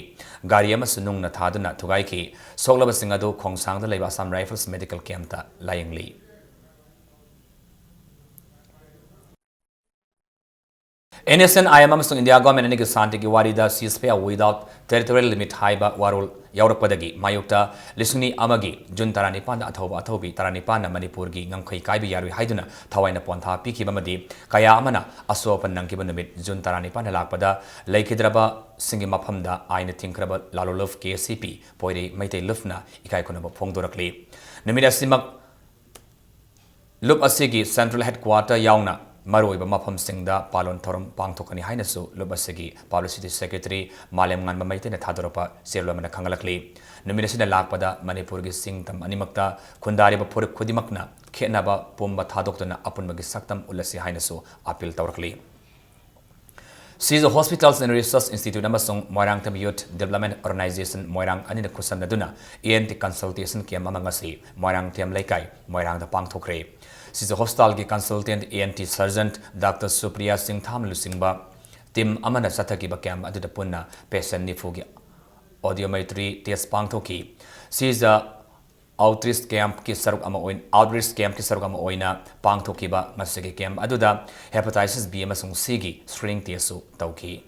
ꯒꯥꯔꯤ ꯑꯃꯁꯨ ꯅꯨꯡꯅ ꯊꯥꯗꯨꯅ ꯊꯨꯒꯥꯏꯈꯤ꯫ ꯁꯣꯛꯂꯕꯁꯤꯡ ꯑꯗꯨ ꯈꯣꯡꯁꯥꯡꯗ ꯂꯩꯕ Assam Rifles medical camp ꯇ ꯂꯥꯌꯦꯡꯂꯤ꯫ N S C N I M ꯑꯃꯁꯨꯡ India government ꯑꯅꯤꯒꯤ ꯁꯥꯟꯇꯤꯒꯤ ꯋꯥꯔꯤꯗ ceasefire without territorial limit ꯍꯥꯏꯕ ꯋꯥꯔꯣꯜ ꯌꯥꯎꯔꯛꯄꯗꯒꯤ ꯃꯥꯌꯣꯛꯇ ꯂꯤꯁꯤꯡ ꯑꯅꯤ ꯑꯃꯒꯤ ꯖꯨꯟ ꯇꯔꯥꯅꯤꯄꯥꯟꯗ ꯑꯊꯧꯕ ꯑꯊꯧꯕꯤ ꯇꯔꯥꯅꯤꯄꯥꯟꯅ ꯃꯅꯤꯄꯨꯔꯒꯤ ꯉꯝꯈꯩ ꯀꯥꯏꯕ ꯌꯥꯔꯣꯏ ꯍꯥꯏꯗꯨꯅ ꯊꯋꯥꯏꯅ ꯄꯣꯟꯊꯥ ꯄꯤꯈꯤꯕ ꯑꯃꯗꯤ ꯀꯌꯥ ꯑꯃꯅ ꯑꯁꯣꯛ ꯑꯄꯟ ꯅꯪꯈꯤꯕ ꯅꯨꯃꯤꯠ ꯖꯨꯟ ꯇꯔꯥꯅꯤꯄꯥꯟꯗ ꯂꯥꯛꯄꯗ ꯂꯩꯈꯤꯗ꯭ꯔꯕꯁꯤꯡꯒꯤ ꯃꯐꯝꯗ ꯑꯥꯏꯟꯅ ꯊꯤꯡꯈ꯭ꯔꯕ ꯂꯥꯂꯣ ꯂꯨꯞ K C P ꯄꯣꯏꯔꯩ ꯃꯩꯇꯩ ꯂꯨꯞꯅ ꯏꯀꯥꯏ ꯈꯨꯝꯅꯕ ꯐꯣꯡꯗꯣꯔꯛꯂꯤ꯫ ꯅꯨꯃꯤꯠ ꯑꯁꯤꯃꯛ ꯂꯨꯞ ꯑꯁꯤꯒꯤ central headquarter ꯌꯥꯎꯅ ꯃꯔꯨꯑꯣꯏꯕ ꯃꯐꯝꯁꯤꯡꯗ ꯄꯥꯂꯣꯟ ꯊꯧꯔꯝ ꯄꯥꯡꯊꯣꯛꯀꯅꯤ ꯍꯥꯏꯅꯁꯨ ꯂꯨꯞ ꯑꯁꯤꯒꯤ publicity secretary ꯃꯥꯂꯦꯝꯉꯥꯟꯕ ꯃꯩꯇꯩꯅ ꯊꯥꯗꯣꯔꯛꯄ ꯆꯦꯔꯣꯜ ꯑꯃꯅ ꯈꯪꯍꯜꯂꯛꯂꯤ꯫ ꯅꯨꯃꯤꯠ ꯑꯁꯤꯅ ꯂꯥꯛꯄꯗ ꯃꯅꯤꯄꯨꯔꯒꯤ ꯁꯤꯡ ꯇꯝ ꯑꯅꯤꯃꯛꯇ ꯈꯨꯟꯗꯥꯔꯤꯕ ꯐꯨꯔꯨꯞ ꯈꯨꯗꯤꯡꯃꯛꯅ ꯈꯦꯠꯅꯕ ꯄꯨꯝꯕ ꯊꯥꯗꯣꯛꯇꯨꯅ ꯑꯄꯨꯟꯕꯒꯤ ꯁꯛꯇꯝ ꯎꯠꯂꯁꯤ ꯍꯥꯏꯅꯁꯨ appeal ꯇꯧꯔꯛꯂꯤ꯫ Sija Hospitals and Research Institute ꯑꯃꯁꯨꯡ ꯃꯣꯏꯔꯥꯡꯊꯦꯝ Youth Development Organization ꯃꯣꯏꯔꯥꯡ ꯑꯅꯤꯅ ꯈꯨꯠꯁꯝꯅꯗꯨꯅ E N T consultation camp ꯑꯃ ꯉꯁꯤ ꯃꯣꯏꯔꯥꯡꯊꯦꯝ ꯂꯩꯀꯥꯏ ꯃꯣꯏꯔꯥꯡꯗ ꯄꯥꯡꯊꯣꯛꯈ꯭ꯔꯦ꯫ Sija Hospital ꯒꯤ consultant E N T surgeon Doctor Supriya ꯁꯤꯡꯊꯥꯝ ꯂꯨꯆꯤꯡꯕ team ꯑꯃꯅ ꯆꯠꯊꯈꯤꯕ camp ꯑꯗꯨꯗ ꯄꯨꯟꯅ patient ꯅꯤꯐꯨꯒꯤ audiometry test ꯄꯥꯡꯊꯣꯛꯈꯤ꯫ Sija Outreach camp ꯀꯤ ꯁꯔꯨꯛ ꯑꯃ ꯑꯣꯏꯅ, outreach camp ꯀꯤ ꯁꯔꯨꯛ ꯑꯃ ꯑꯣꯏꯅ ꯄꯥꯡꯊꯣꯛꯈꯤꯕ ꯉꯁꯤꯒꯤ camp ꯑꯗꯨꯗ hepatitis B ꯑꯃꯁꯨꯡ C ꯒꯤ screening test ꯁꯨ ꯇꯧꯈꯤ꯫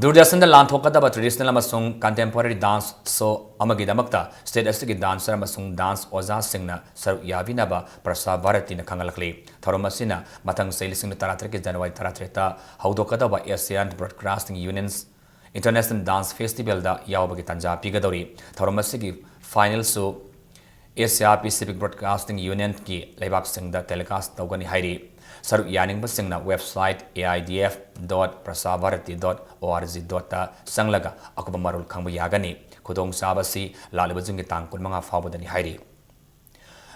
ꯗꯨꯔꯗꯔꯁꯟꯗ ꯂꯥꯟꯊꯣꯛꯀꯗꯕ traditional ꯑꯃꯁꯨꯡ contemporary dance show ꯑꯃꯒꯤꯗꯃꯛꯇ state ꯑꯁꯤꯒꯤ dancer ꯑꯃꯁꯨꯡ dance ꯑꯣꯖꯥꯁꯤꯡꯅ ꯁꯔꯨꯛ ꯌꯥꯕꯤꯅꯕ ꯄ꯭ꯔꯁꯥꯔ ꯚꯥꯔꯇꯤꯅ ꯈꯪꯍꯜꯂꯛꯂꯤ꯫ ꯊꯧꯔꯝ ꯑꯁꯤꯅ ꯃꯊꯪ ꯆꯍꯤ ꯂꯤꯁꯤꯡ ꯑꯅꯤ ꯇꯔꯥꯇꯔꯦꯠꯀꯤ January ꯇꯔꯥꯇꯔꯦꯠꯇ ꯍꯧꯗꯣꯛꯀꯗꯧꯕ Asian Broadcasting Union's International Dance Festival ꯗ ꯌꯥꯎꯕꯒꯤ ꯇꯥꯟꯖꯥ ꯄꯤꯒꯗꯧꯔꯤ꯫ ꯊꯧꯔꯝ ꯑꯁꯤꯒꯤ final ꯁꯨ Asia Pacific Broadcasting Unionꯒꯤ ꯂꯩꯕꯥꯛꯁꯤꯡꯗ telecast ꯇꯧꯒꯅꯤ ꯍꯥꯏꯔꯤ꯫ ꯁꯔꯨꯛ ꯌꯥꯅꯤꯡꯕꯁꯤꯡꯅ website A I D F dot prasarbharati dot org dot ꯇ ꯆꯪꯂꯒ ꯑꯀꯨꯞꯄ ꯃꯔꯣꯜ ꯈꯪꯕ ꯌꯥꯒꯅꯤ꯫ ꯈꯨꯗꯣꯡꯆꯥꯕꯁꯤ ꯂꯥꯛꯂꯤꯕ ꯖꯨꯟꯒꯤ ꯇꯥꯡ ꯀꯨꯟꯃꯉꯥ ꯐꯥꯎꯕꯗꯅꯤ ꯍꯥꯏꯔꯤ꯫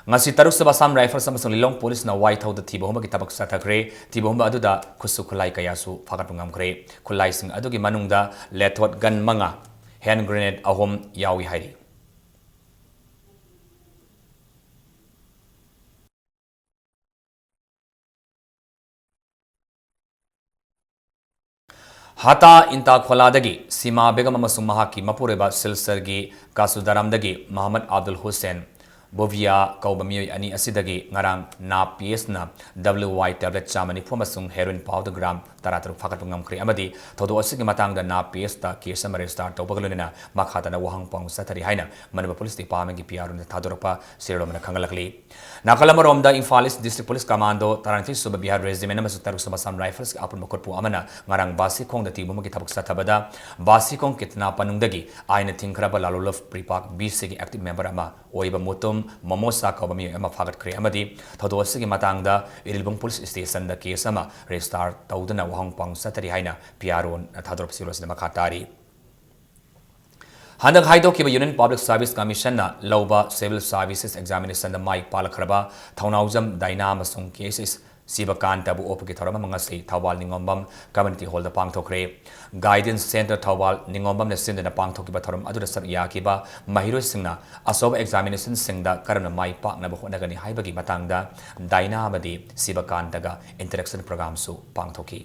ꯉꯁꯤ ꯇꯔꯨꯛꯁꯨꯕ Assam Rifles ꯑꯃꯁꯨꯡ ꯂꯤꯂꯣꯡ Policeꯅ ꯋꯥꯏꯊꯧꯗ ꯊꯤꯕ ꯍꯨꯝꯕꯒꯤ ꯊꯕꯛ ꯆꯠꯊꯈ꯭ꯔꯦ꯫ ꯊꯤꯕ ꯍꯨꯝꯕ ꯑꯗꯨꯗ ꯈꯨꯠꯁꯨ ꯈꯨꯠꯂꯥꯏ ꯀꯌꯥꯁꯨ ꯐꯥꯒꯠꯄ ꯉꯝꯈ꯭ꯔꯦ꯫ ꯈꯨꯠꯂꯥꯏꯁꯤꯡ ꯑꯗꯨꯒꯤ ꯃꯅꯨꯡꯗ ꯂꯦꯊꯣꯠ gun ꯃꯉꯥ, hand grenade ꯑꯍꯨꯝ ꯌꯥꯎꯏ ꯍꯥꯏꯔꯤ꯫ ꯍꯥꯇꯥ ꯏꯟꯇꯥꯈꯣꯂꯥꯗꯒꯤ ꯁꯤꯃꯥ ꯕꯦꯒꯝ ꯑꯃꯁꯨꯡ ꯃꯍꯥꯛꯀꯤ ꯃꯄꯨꯔꯣꯏꯕ ꯁꯤꯜꯆꯔꯒꯤ ꯀꯥꯁꯨꯗꯥꯔꯥꯝꯗꯒꯤ ꯃꯍꯃꯗ ꯑꯕꯗꯨꯜ ꯍꯨꯁꯦꯟ ꯕꯨꯚꯤꯌꯥ ꯀꯧꯕ ꯃꯤꯑꯣꯏ ꯑꯅꯤ ꯑꯁꯤꯗꯒꯤ ꯉꯔꯥꯡ ꯅꯥꯞ ꯄꯤ ꯑꯦꯁꯅ W Y tablet ꯆꯥꯝꯃ ꯅꯤꯐꯨ ꯑꯃꯁꯨꯡ heroin powder gram ꯇꯔꯥꯇꯔꯨꯛ ꯐꯥꯒꯠꯄ ꯉꯝꯈ꯭ꯔꯦ ꯑꯃꯗꯤ ꯊꯧꯗꯣꯛ ꯑꯁꯤꯒꯤ ꯃꯇꯥꯡꯗ ꯅꯥꯞ ꯄꯤ ꯑꯦꯁꯇ case ꯑꯃ register ꯇꯧꯕꯒ ꯂꯣꯏꯅꯅ ꯃꯈꯥ ꯇꯥꯅ ꯋꯥꯍꯪ ꯄꯥꯎ ꯆꯠꯊꯔꯤ ꯍꯥꯏꯅ ꯃꯅꯤꯄꯨꯔ Police Departmentꯀꯤ P R Oꯅ ꯊꯥꯗꯣꯔꯛꯄ ꯁꯤꯔꯣꯝꯅ ꯈꯪꯍꯜꯂꯛꯂꯤ꯫ ꯅꯥꯀꯜ ꯑꯃꯔꯣꯝꯗ Imphal East District Police Commando ꯇꯔꯥꯅꯤꯊꯣꯏ ꯁꯨꯕ Bihar Regiment ꯑꯃꯁꯨꯡ ꯇꯔꯨꯛ ꯁꯨꯕ Assam Riflesꯀꯤ ꯑꯄꯨꯟꯕ ꯈꯨꯠꯄꯨ ꯑꯃꯅ ꯉꯔꯥꯡ ꯕꯥꯁꯤꯈꯣꯡꯗ ꯊꯤꯕ ꯍꯨꯝꯕꯒꯤ ꯊꯕꯛ ꯆꯠꯊꯕꯗ ꯕꯥꯁꯤꯈꯣꯡ ꯀꯤꯠꯅꯥ ꯄꯅꯨꯡꯗꯒꯤ ꯑꯥꯏꯟꯅ ꯊꯤꯡꯈ꯭ꯔꯕ ꯂꯥꯂꯣꯂꯣꯐ ꯄ꯭ꯔꯤꯄꯥꯛ B Cꯒꯤ active member ꯑꯃ ꯑꯣꯏꯕ ꯃꯨꯇꯨꯝ ꯃꯣꯃꯣꯁꯥ ꯀꯧꯕ ꯃꯤꯑꯣꯏ ꯑꯃ ꯐꯥꯒꯠꯈ꯭ꯔꯦ ꯑꯃꯗꯤ ꯊꯧꯗꯣꯛ ꯑꯁꯤꯒꯤ ꯃꯇꯥꯡꯗ ꯏꯔꯤꯜꯕꯨꯡ Police Stationꯗ case ꯑꯃ register ꯇꯧꯗꯨꯅ ꯋꯥꯍꯪ ꯄꯥꯎ ꯆꯠꯊꯔꯤ ꯍꯥꯏꯅ P R Oꯅ ꯊꯥꯗꯣꯔꯛꯄ ꯁꯤꯔꯣꯜ ꯑꯁꯤꯗ ꯃꯈꯥ ꯇꯥꯔꯤ꯫ ꯍꯟꯗꯛ ꯍꯥꯏꯗꯣꯛꯈꯤꯕ Union Public Service Commissionꯅ ꯂꯧꯕ Civil Services Examinationꯗ ꯃꯥꯏ ꯄꯥꯛꯂꯛꯈ꯭ꯔꯕ ꯊꯧꯅꯥꯎꯖꯝ ꯗꯥꯏꯅꯥ ꯑꯃꯁꯨꯡ K S S ꯁꯤꯕꯀꯥꯟꯇꯕꯨ ꯑꯣꯛꯄꯒꯤ ꯊꯧꯔꯝ ꯑꯃ ꯉꯁꯤ Thoubal ꯅꯤꯉꯣꯝꯕꯝ Community Hallꯗ ꯄꯥꯡꯊꯣꯛꯈ꯭ꯔꯦ꯫ Guidance Centre Thoubal ꯅꯤꯉꯣꯝꯕꯝꯅ ꯁꯤꯟꯗꯨꯅ ꯄꯥꯡꯊꯣꯛꯈꯤꯕ ꯊꯧꯔꯝ ꯑꯗꯨꯗ ꯁꯔꯨꯛ ꯌꯥꯈꯤꯕ ꯃꯍꯩꯔꯣꯏꯁꯤꯡꯅ ꯑꯆꯧꯕ examinationꯁꯤꯡꯗ ꯀꯔꯝꯅ ꯃꯥꯏ ꯄꯥꯛꯅꯕ ꯍꯣꯠꯅꯒꯅꯤ ꯍꯥꯏꯕꯒꯤ ꯃꯇꯥꯡꯗ ꯗꯥꯏꯅꯥ ꯑꯃꯗꯤ ꯁꯤꯕꯀꯥꯟꯇꯒ interaction programꯁꯨ ꯄꯥꯡꯊꯣꯛꯈꯤ꯫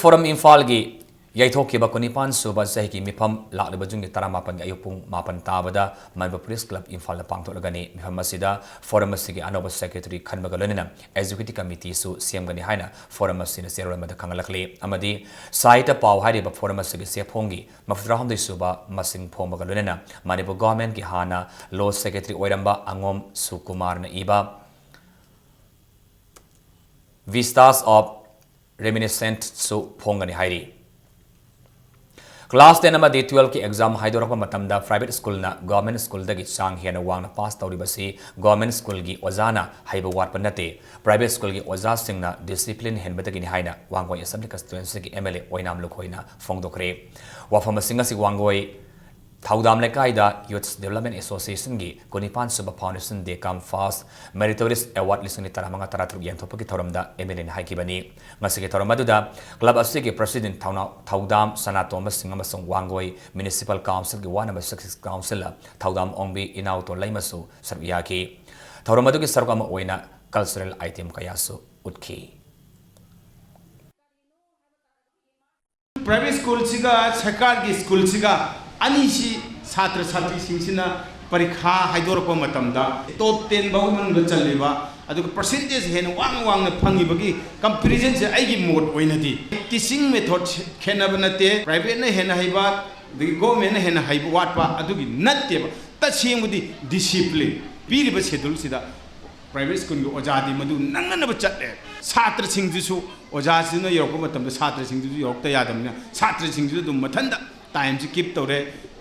Forum ꯏꯝꯐꯥꯜꯒꯤ ꯌꯩꯊꯣꯛꯈꯤꯕ ꯀꯨꯟꯅꯤꯄꯥꯟ ꯁꯨꯕ ꯆꯍꯤꯒꯤ ꯃꯤꯐꯝ ꯂꯥꯛꯂꯤꯕ ꯖꯨꯟꯒꯤ ꯇꯔꯥꯃꯥꯄꯟꯒꯤ ꯑꯌꯨꯛ ꯄꯨꯡ ꯃꯥꯄꯟ ꯇꯥꯕꯗ ꯃꯅꯤꯄꯨꯔ Press Club ꯏꯝꯐꯥꯜꯗ ꯄꯥꯡꯊꯣꯛꯂꯒꯅꯤ꯫ ꯃꯤꯐꯝ ꯑꯁꯤꯗ Forum ꯑꯁꯤꯒꯤ ꯑꯅꯧꯕ Secretary ꯈꯟꯕꯒ ꯂꯣꯏꯅꯅ Executive Committeeꯁꯨ ꯁꯦꯝꯒꯅꯤ ꯍꯥꯏꯅ Forum ꯑꯁꯤꯅ ꯆꯦꯔꯣꯜ ꯑꯃꯗ ꯈꯪꯍꯜꯂꯛꯂꯤ꯫ ꯑꯃꯗꯤ ꯁꯥꯍꯤꯇ꯭ꯌ ꯄꯥꯎ ꯍꯥꯏꯔꯤꯕ Forum ꯑꯁꯤꯒꯤ ꯆꯦꯐꯣꯡꯒꯤ ꯃꯧꯗ꯭ꯔꯥꯍꯨꯝꯗꯣꯏ ꯁꯨꯕ ꯃꯁꯤꯡ ꯐꯣꯡꯕꯒ ꯂꯣꯏꯅꯅ ꯃꯅꯤꯄꯨꯔ Governmentꯀꯤ ꯍꯥꯟꯅ Law Secretary ꯑꯣꯏꯔꯝꯕ ꯑꯉꯣꯝ ꯁꯨꯀꯨꯃꯥꯔꯅ ꯏꯕ Vistas of Reminiscenceꯁꯨ ꯐꯣꯡꯒꯅꯤ ꯍꯥꯏꯔꯤ꯫ Class ten ꯑꯃꯗꯤ twelve ꯀꯤ exam ꯍꯥꯏꯗꯣꯔꯛꯄ ꯃꯇꯝꯗ private school ꯅ government school ꯗꯒꯤ ꯆꯥꯡ ꯍꯦꯟꯅ ꯋꯥꯡꯅ pass ꯇꯧꯔꯤꯕꯁꯤ government school ꯒꯤ ꯑꯣꯖꯥꯅ ꯍꯩꯕ ꯋꯥꯠꯄ ꯅꯠꯇꯦ, private school ꯒꯤ ꯑꯣꯖꯥꯁꯤꯡꯅ discipline ꯍꯦꯟꯕꯗꯒꯤꯅꯤ ꯍꯥꯏꯅ ꯋꯥꯡꯒꯣꯏ Assembly Constituency ꯒꯤ M L A ꯑꯣꯏꯅꯥꯝ ꯂꯨꯈꯣꯏꯅ ꯐꯣꯡꯗꯣꯛꯈ꯭ꯔꯦ꯫ ꯋꯥꯐꯝꯁꯤꯡ ꯑꯁꯤ ꯋꯥꯡꯒꯣꯏ ꯊꯧꯗꯥꯝ ꯂꯩꯀꯥꯏꯗ Youth Development Association ꯒꯤ ꯀꯨꯟꯅꯤꯄꯥꯟ ꯁꯨꯕ Foundation Day cum First Meritorious Award ꯂꯤꯁꯤꯡ ꯑꯅꯤ ꯇꯔꯥꯃꯉꯥ ꯇꯔꯥꯇꯔꯨꯛ ꯌꯦꯟꯊꯣꯛꯄꯒꯤ ꯊꯧꯔꯝꯗ M L A ꯅ ꯍꯥꯏꯈꯤꯕꯅꯤ꯫ ꯉꯁꯤꯒꯤ ꯊꯧꯔꯝ ꯑꯗꯨꯗ club ꯑꯁꯤꯒꯤ president ꯊꯧꯅꯥ-, ꯊꯧꯗꯥꯝ ꯁꯅꯥꯇꯣꯝꯕ ꯁꯤꯡ ꯑꯃꯁꯨꯡ ꯋꯥꯡꯒꯣꯏ Municipal Council ꯒꯤ Ward number six Councillor ꯊꯧꯗꯥꯝ ꯑꯣꯡꯕꯤ ꯏꯅꯥꯎꯇꯣꯟ ꯂꯩꯃꯁꯨ ꯁꯔꯨꯛ ꯌꯥꯈꯤ꯫ ꯊꯧꯔꯝ ꯑꯗꯨꯒꯤ ꯁꯔꯨꯛ ꯑꯃ ꯑꯣꯏꯅ cultural item ꯀꯌꯥꯁꯨ ꯎꯠꯈꯤ꯫ Private school ꯁꯤꯒ ꯁꯔꯀꯥꯔꯒꯤ school ꯁꯤꯒ ꯑꯅꯤꯁꯤ ꯁꯥꯇ꯭ꯔ ꯁꯥꯇ꯭ꯔꯤꯁꯤꯡꯁꯤꯅ ꯄꯔꯤꯈꯥ ꯍꯥꯏꯗꯣꯔꯛꯄ ꯃꯇꯝꯗ top ten ꯐꯥꯎꯒꯤ ꯃꯅꯨꯡꯗ ꯆꯜꯂꯤꯕ, ꯑꯗꯨꯒ percentage ꯍꯦꯟꯅ ꯋꯥꯡꯅ ꯋꯥꯡꯅ ꯐꯪꯉꯤꯕꯒꯤ comparison ꯁꯦ ꯑꯩꯒꯤ ꯃꯣꯠ ꯑꯣꯏꯅꯗꯤ teaching method ꯈꯦꯠꯅꯕ ꯅꯠꯇꯦ, private ꯅ ꯍꯦꯟꯅ ꯍꯩꯕ ꯑꯗꯒꯤ government ꯅ ꯍꯦꯟꯅ ꯍꯩꯕ ꯋꯥꯠꯄ ꯑꯗꯨꯒꯤ ꯅꯠꯇꯦꯕ꯫ ꯇꯁꯦꯡꯕꯗꯤ discipline ꯄꯤꯔꯤꯕ schedule ꯁꯤꯗ private school ꯒꯤ ꯑꯣꯖꯥꯗꯤ ꯃꯗꯨ ꯅꯪꯅꯅꯕ ꯆꯠꯂꯦ꯫ ꯁꯥꯇ꯭ꯔꯁꯤꯡꯗꯨꯁꯨ, ꯑꯣꯖꯥꯁꯤꯅ ꯌꯧꯔꯛꯄ ꯃꯇꯝꯗ ꯁꯥꯇ꯭ꯔꯁꯤꯡꯗꯨꯁꯨ ꯌꯧꯔꯛꯇ ꯌꯥꯗꯕꯅꯤꯅ ꯁꯥꯇ꯭ꯔꯁꯤꯡꯗꯨꯁꯨ ꯑꯗꯨꯝ ꯃꯊꯟꯇ time ꯁꯤ keep ꯇꯧꯔꯦ꯫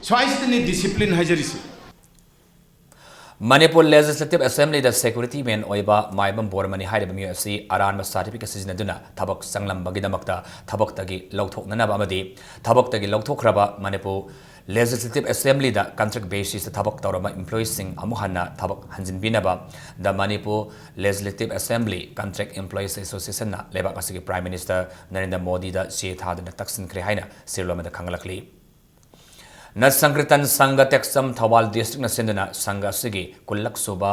ꯁ꯭ꯋꯥꯏꯁꯤꯗꯅꯤ discipline ꯍꯥꯏꯖꯔꯤꯁꯦ꯫ Manipur Legislative Assembly ꯗ security man ꯑꯣꯏꯕ ꯃꯥꯏꯕꯝ ꯕꯣꯔꯃꯅꯤ ꯍꯥꯏꯔꯤꯕ ꯃꯤꯑꯣꯏ ꯑꯁꯤ ꯑꯔꯥꯟꯕ certificate ꯁꯤꯖꯤꯟꯅꯗꯨꯅ ꯊꯕꯛ ꯆꯪꯂꯝꯕꯒꯤꯗꯃꯛꯇ ꯊꯕꯛꯇꯒꯤ ꯂꯧꯊꯣꯛꯅꯅꯕ ꯑꯃꯗꯤ ꯊꯕꯛꯇꯒꯤ ꯂꯧꯊꯣꯛꯈ꯭ꯔꯕ ꯃꯅꯤꯄꯨꯔ Legislative Assembly ꯗ contract basis ꯇ ꯊꯕꯛ ꯇꯧꯔꯝꯕ employee ꯁꯤꯡ ꯑꯃꯨꯛ ꯍꯟꯅ ꯊꯕꯛ ꯍꯟꯖꯤꯟꯕꯤꯅꯕ The Manipur Legislative Assembly Contract Employees Association ꯅ ꯂꯩꯕꯥꯛ ꯑꯁꯤꯒꯤ Prime Minister ꯅꯔꯦꯟꯗ꯭ꯔ ꯃꯣꯗꯤꯗ ꯆꯦ ꯊꯥꯗꯨꯅ ꯇꯛꯁꯤꯟꯈ꯭ꯔꯦ ꯍꯥꯏꯅ ꯁꯤꯔꯣꯜ ꯑꯃꯗ ꯈꯪꯂꯛꯂꯤ꯫ ꯅꯠ ꯁꯪꯀ꯭ꯔꯤꯇꯟ ꯁꯪꯘ ꯇꯦꯛꯆꯝ ꯊꯧꯕꯥꯜ district ꯅ ꯁꯤꯟꯗꯨꯅ ꯁꯪꯘ ꯑꯁꯤꯒꯤ ꯀꯨꯟꯂꯛ ꯁꯨꯕ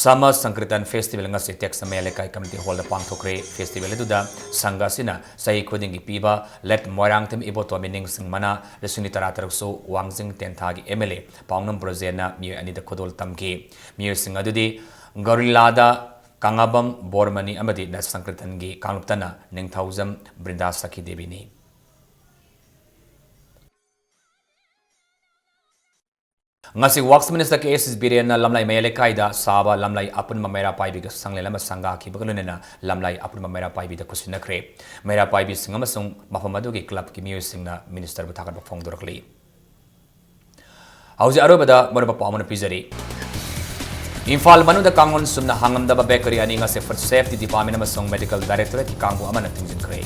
Summer Sankirtan Festival ꯉꯁꯤ ꯇꯦꯛꯆꯝ ꯃꯌꯥꯏ ꯂꯩꯀꯥꯏ community hall ꯗ ꯄꯥꯡꯊꯣꯛꯈ꯭ꯔꯦ꯫ Festival ꯑꯗꯨꯗ ꯁꯪꯘ ꯑꯁꯤꯅ ꯆꯍꯤ ꯈꯨꯗꯤꯡꯒꯤ ꯄꯤꯕ ꯂꯦꯠ ꯃꯣꯏꯔꯥꯡꯊꯦꯝ ꯏꯕꯣꯇꯣꯝꯕꯤ ꯅꯤꯡꯁꯤꯡ ꯃꯅꯥ ꯂꯤꯁꯤꯡ ꯑꯅꯤ ꯇꯔꯥꯇꯔꯨꯛꯁꯨ ꯋꯥꯡꯖꯤꯡ ꯇꯦꯟꯊꯥꯒꯤ M L A ꯄꯥꯎꯅꯝ ꯕ꯭ꯔꯣꯖꯦꯟꯅ ꯃꯤꯑꯣꯏ ꯑꯅꯤꯗ ꯈꯨꯗꯣꯜ ꯇꯝꯈꯤ꯫ ꯃꯤꯑꯣꯏꯁꯤꯡ ꯑꯗꯨꯗꯤ ꯒꯧꯔꯤꯂꯥꯗ ꯀꯪꯉꯥꯕꯝ ꯕꯣꯔꯃꯅꯤ ꯑꯃꯗꯤ ꯅꯠ ꯁꯪꯀ꯭ꯔꯤꯇꯟꯒꯤ ꯀꯥꯡꯂꯨꯞꯇꯅ ꯅꯤꯡꯊꯧꯖꯝ ꯕ꯭ꯔꯤꯟꯗꯥ ꯁꯈꯤ ꯗꯦꯕꯤꯅꯤ꯫ ꯉꯁꯤ Works Minister ꯀꯦ ꯑꯦꯁ ꯕꯤꯔꯦꯟꯅ ꯂꯝꯂꯥꯏ ꯃꯌꯥꯏ ꯂꯩꯀꯥꯏꯗ ꯁꯥꯕ ꯂꯝꯂꯥꯏ ꯑꯄꯨꯟꯕ ꯃꯩꯔꯥ ꯄꯥꯏꯕꯤꯒ ꯁꯪꯂꯦꯟ ꯑꯃ ꯁꯪꯒꯥꯈꯤꯕꯒ ꯂꯣꯏꯅꯅ ꯂꯝꯂꯥꯏ ꯑꯄꯨꯟꯕ ꯃꯩꯔꯥ ꯄꯥꯏꯕꯤꯗ ꯈꯨꯠꯁꯤꯟꯅꯈ꯭ꯔꯦ꯫ ꯃꯩꯔꯥ ꯄꯥꯏꯕꯤꯁꯤꯡ ꯑꯃꯁꯨꯡ ꯃꯐꯝ ꯑꯗꯨꯒꯤ clubꯀꯤ ꯃꯤꯑꯣꯏꯁꯤꯡꯅ ministerꯕꯨ ꯊꯥꯒꯠꯄ ꯐꯣꯡꯗꯣꯔꯛꯂꯤ꯫ ꯍꯧꯖꯤꯛ ꯑꯔꯣꯏꯕꯗ ꯃꯔꯨꯑꯣꯏꯕ ꯄꯥꯎ ꯑꯃꯅ ꯄꯤꯖꯔꯤ꯫ ꯏꯝꯐꯥꯜ ꯃꯅꯨꯡꯗ ꯀꯥꯡꯂꯣꯟ ꯆꯨꯝꯅ ꯍꯥꯡꯉꯝꯗꯕ bakery ꯑꯅꯤ ꯉꯁꯤ Food Safety Department ꯑꯃꯁꯨꯡ Medical Directorateꯀꯤ ꯀꯥꯡꯕꯨ ꯑꯃꯅ ꯊꯤꯡꯖꯤꯟꯈ꯭ꯔꯦ꯫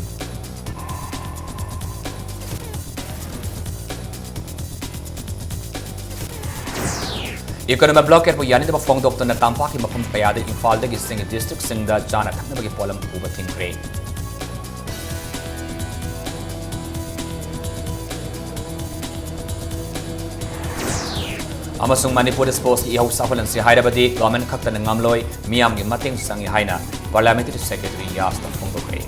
Economic blockadeꯄꯨ ꯌꯥꯅꯤꯡꯗꯕ ꯐꯣꯡꯗꯣꯛꯇꯨꯅ ꯇꯝꯄꯥꯛꯀꯤ ꯃꯐꯝ ꯀꯌꯥꯗ ꯏꯝꯐꯥꯜꯗꯒꯤ ꯆꯤꯡꯒꯤ districtꯁꯤꯡꯗ ꯆꯥꯅ ꯊꯛꯅꯕꯒꯤ ꯄꯣꯠꯂꯝ ꯄꯨꯕ ꯊꯤꯡꯈ꯭ꯔꯦ꯫ ꯑꯃꯁꯨꯡ ꯃꯅꯤꯄꯨꯔꯗ sportsꯀꯤ ꯏꯍꯧ ꯁꯥꯐꯨ ꯂꯟꯁꯤ ꯍꯥꯏꯔꯕꯗꯤ government ꯈꯛꯇꯅ ꯉꯝꯂꯣꯏ, ꯃꯤꯌꯥꯝꯒꯤ ꯃꯇꯦꯡ ꯆꯪꯏ ꯍꯥꯏꯅ Parliamentary Secretary ꯌꯥꯁꯅ ꯐꯣꯡꯗꯣꯛꯈ꯭ꯔꯦ꯫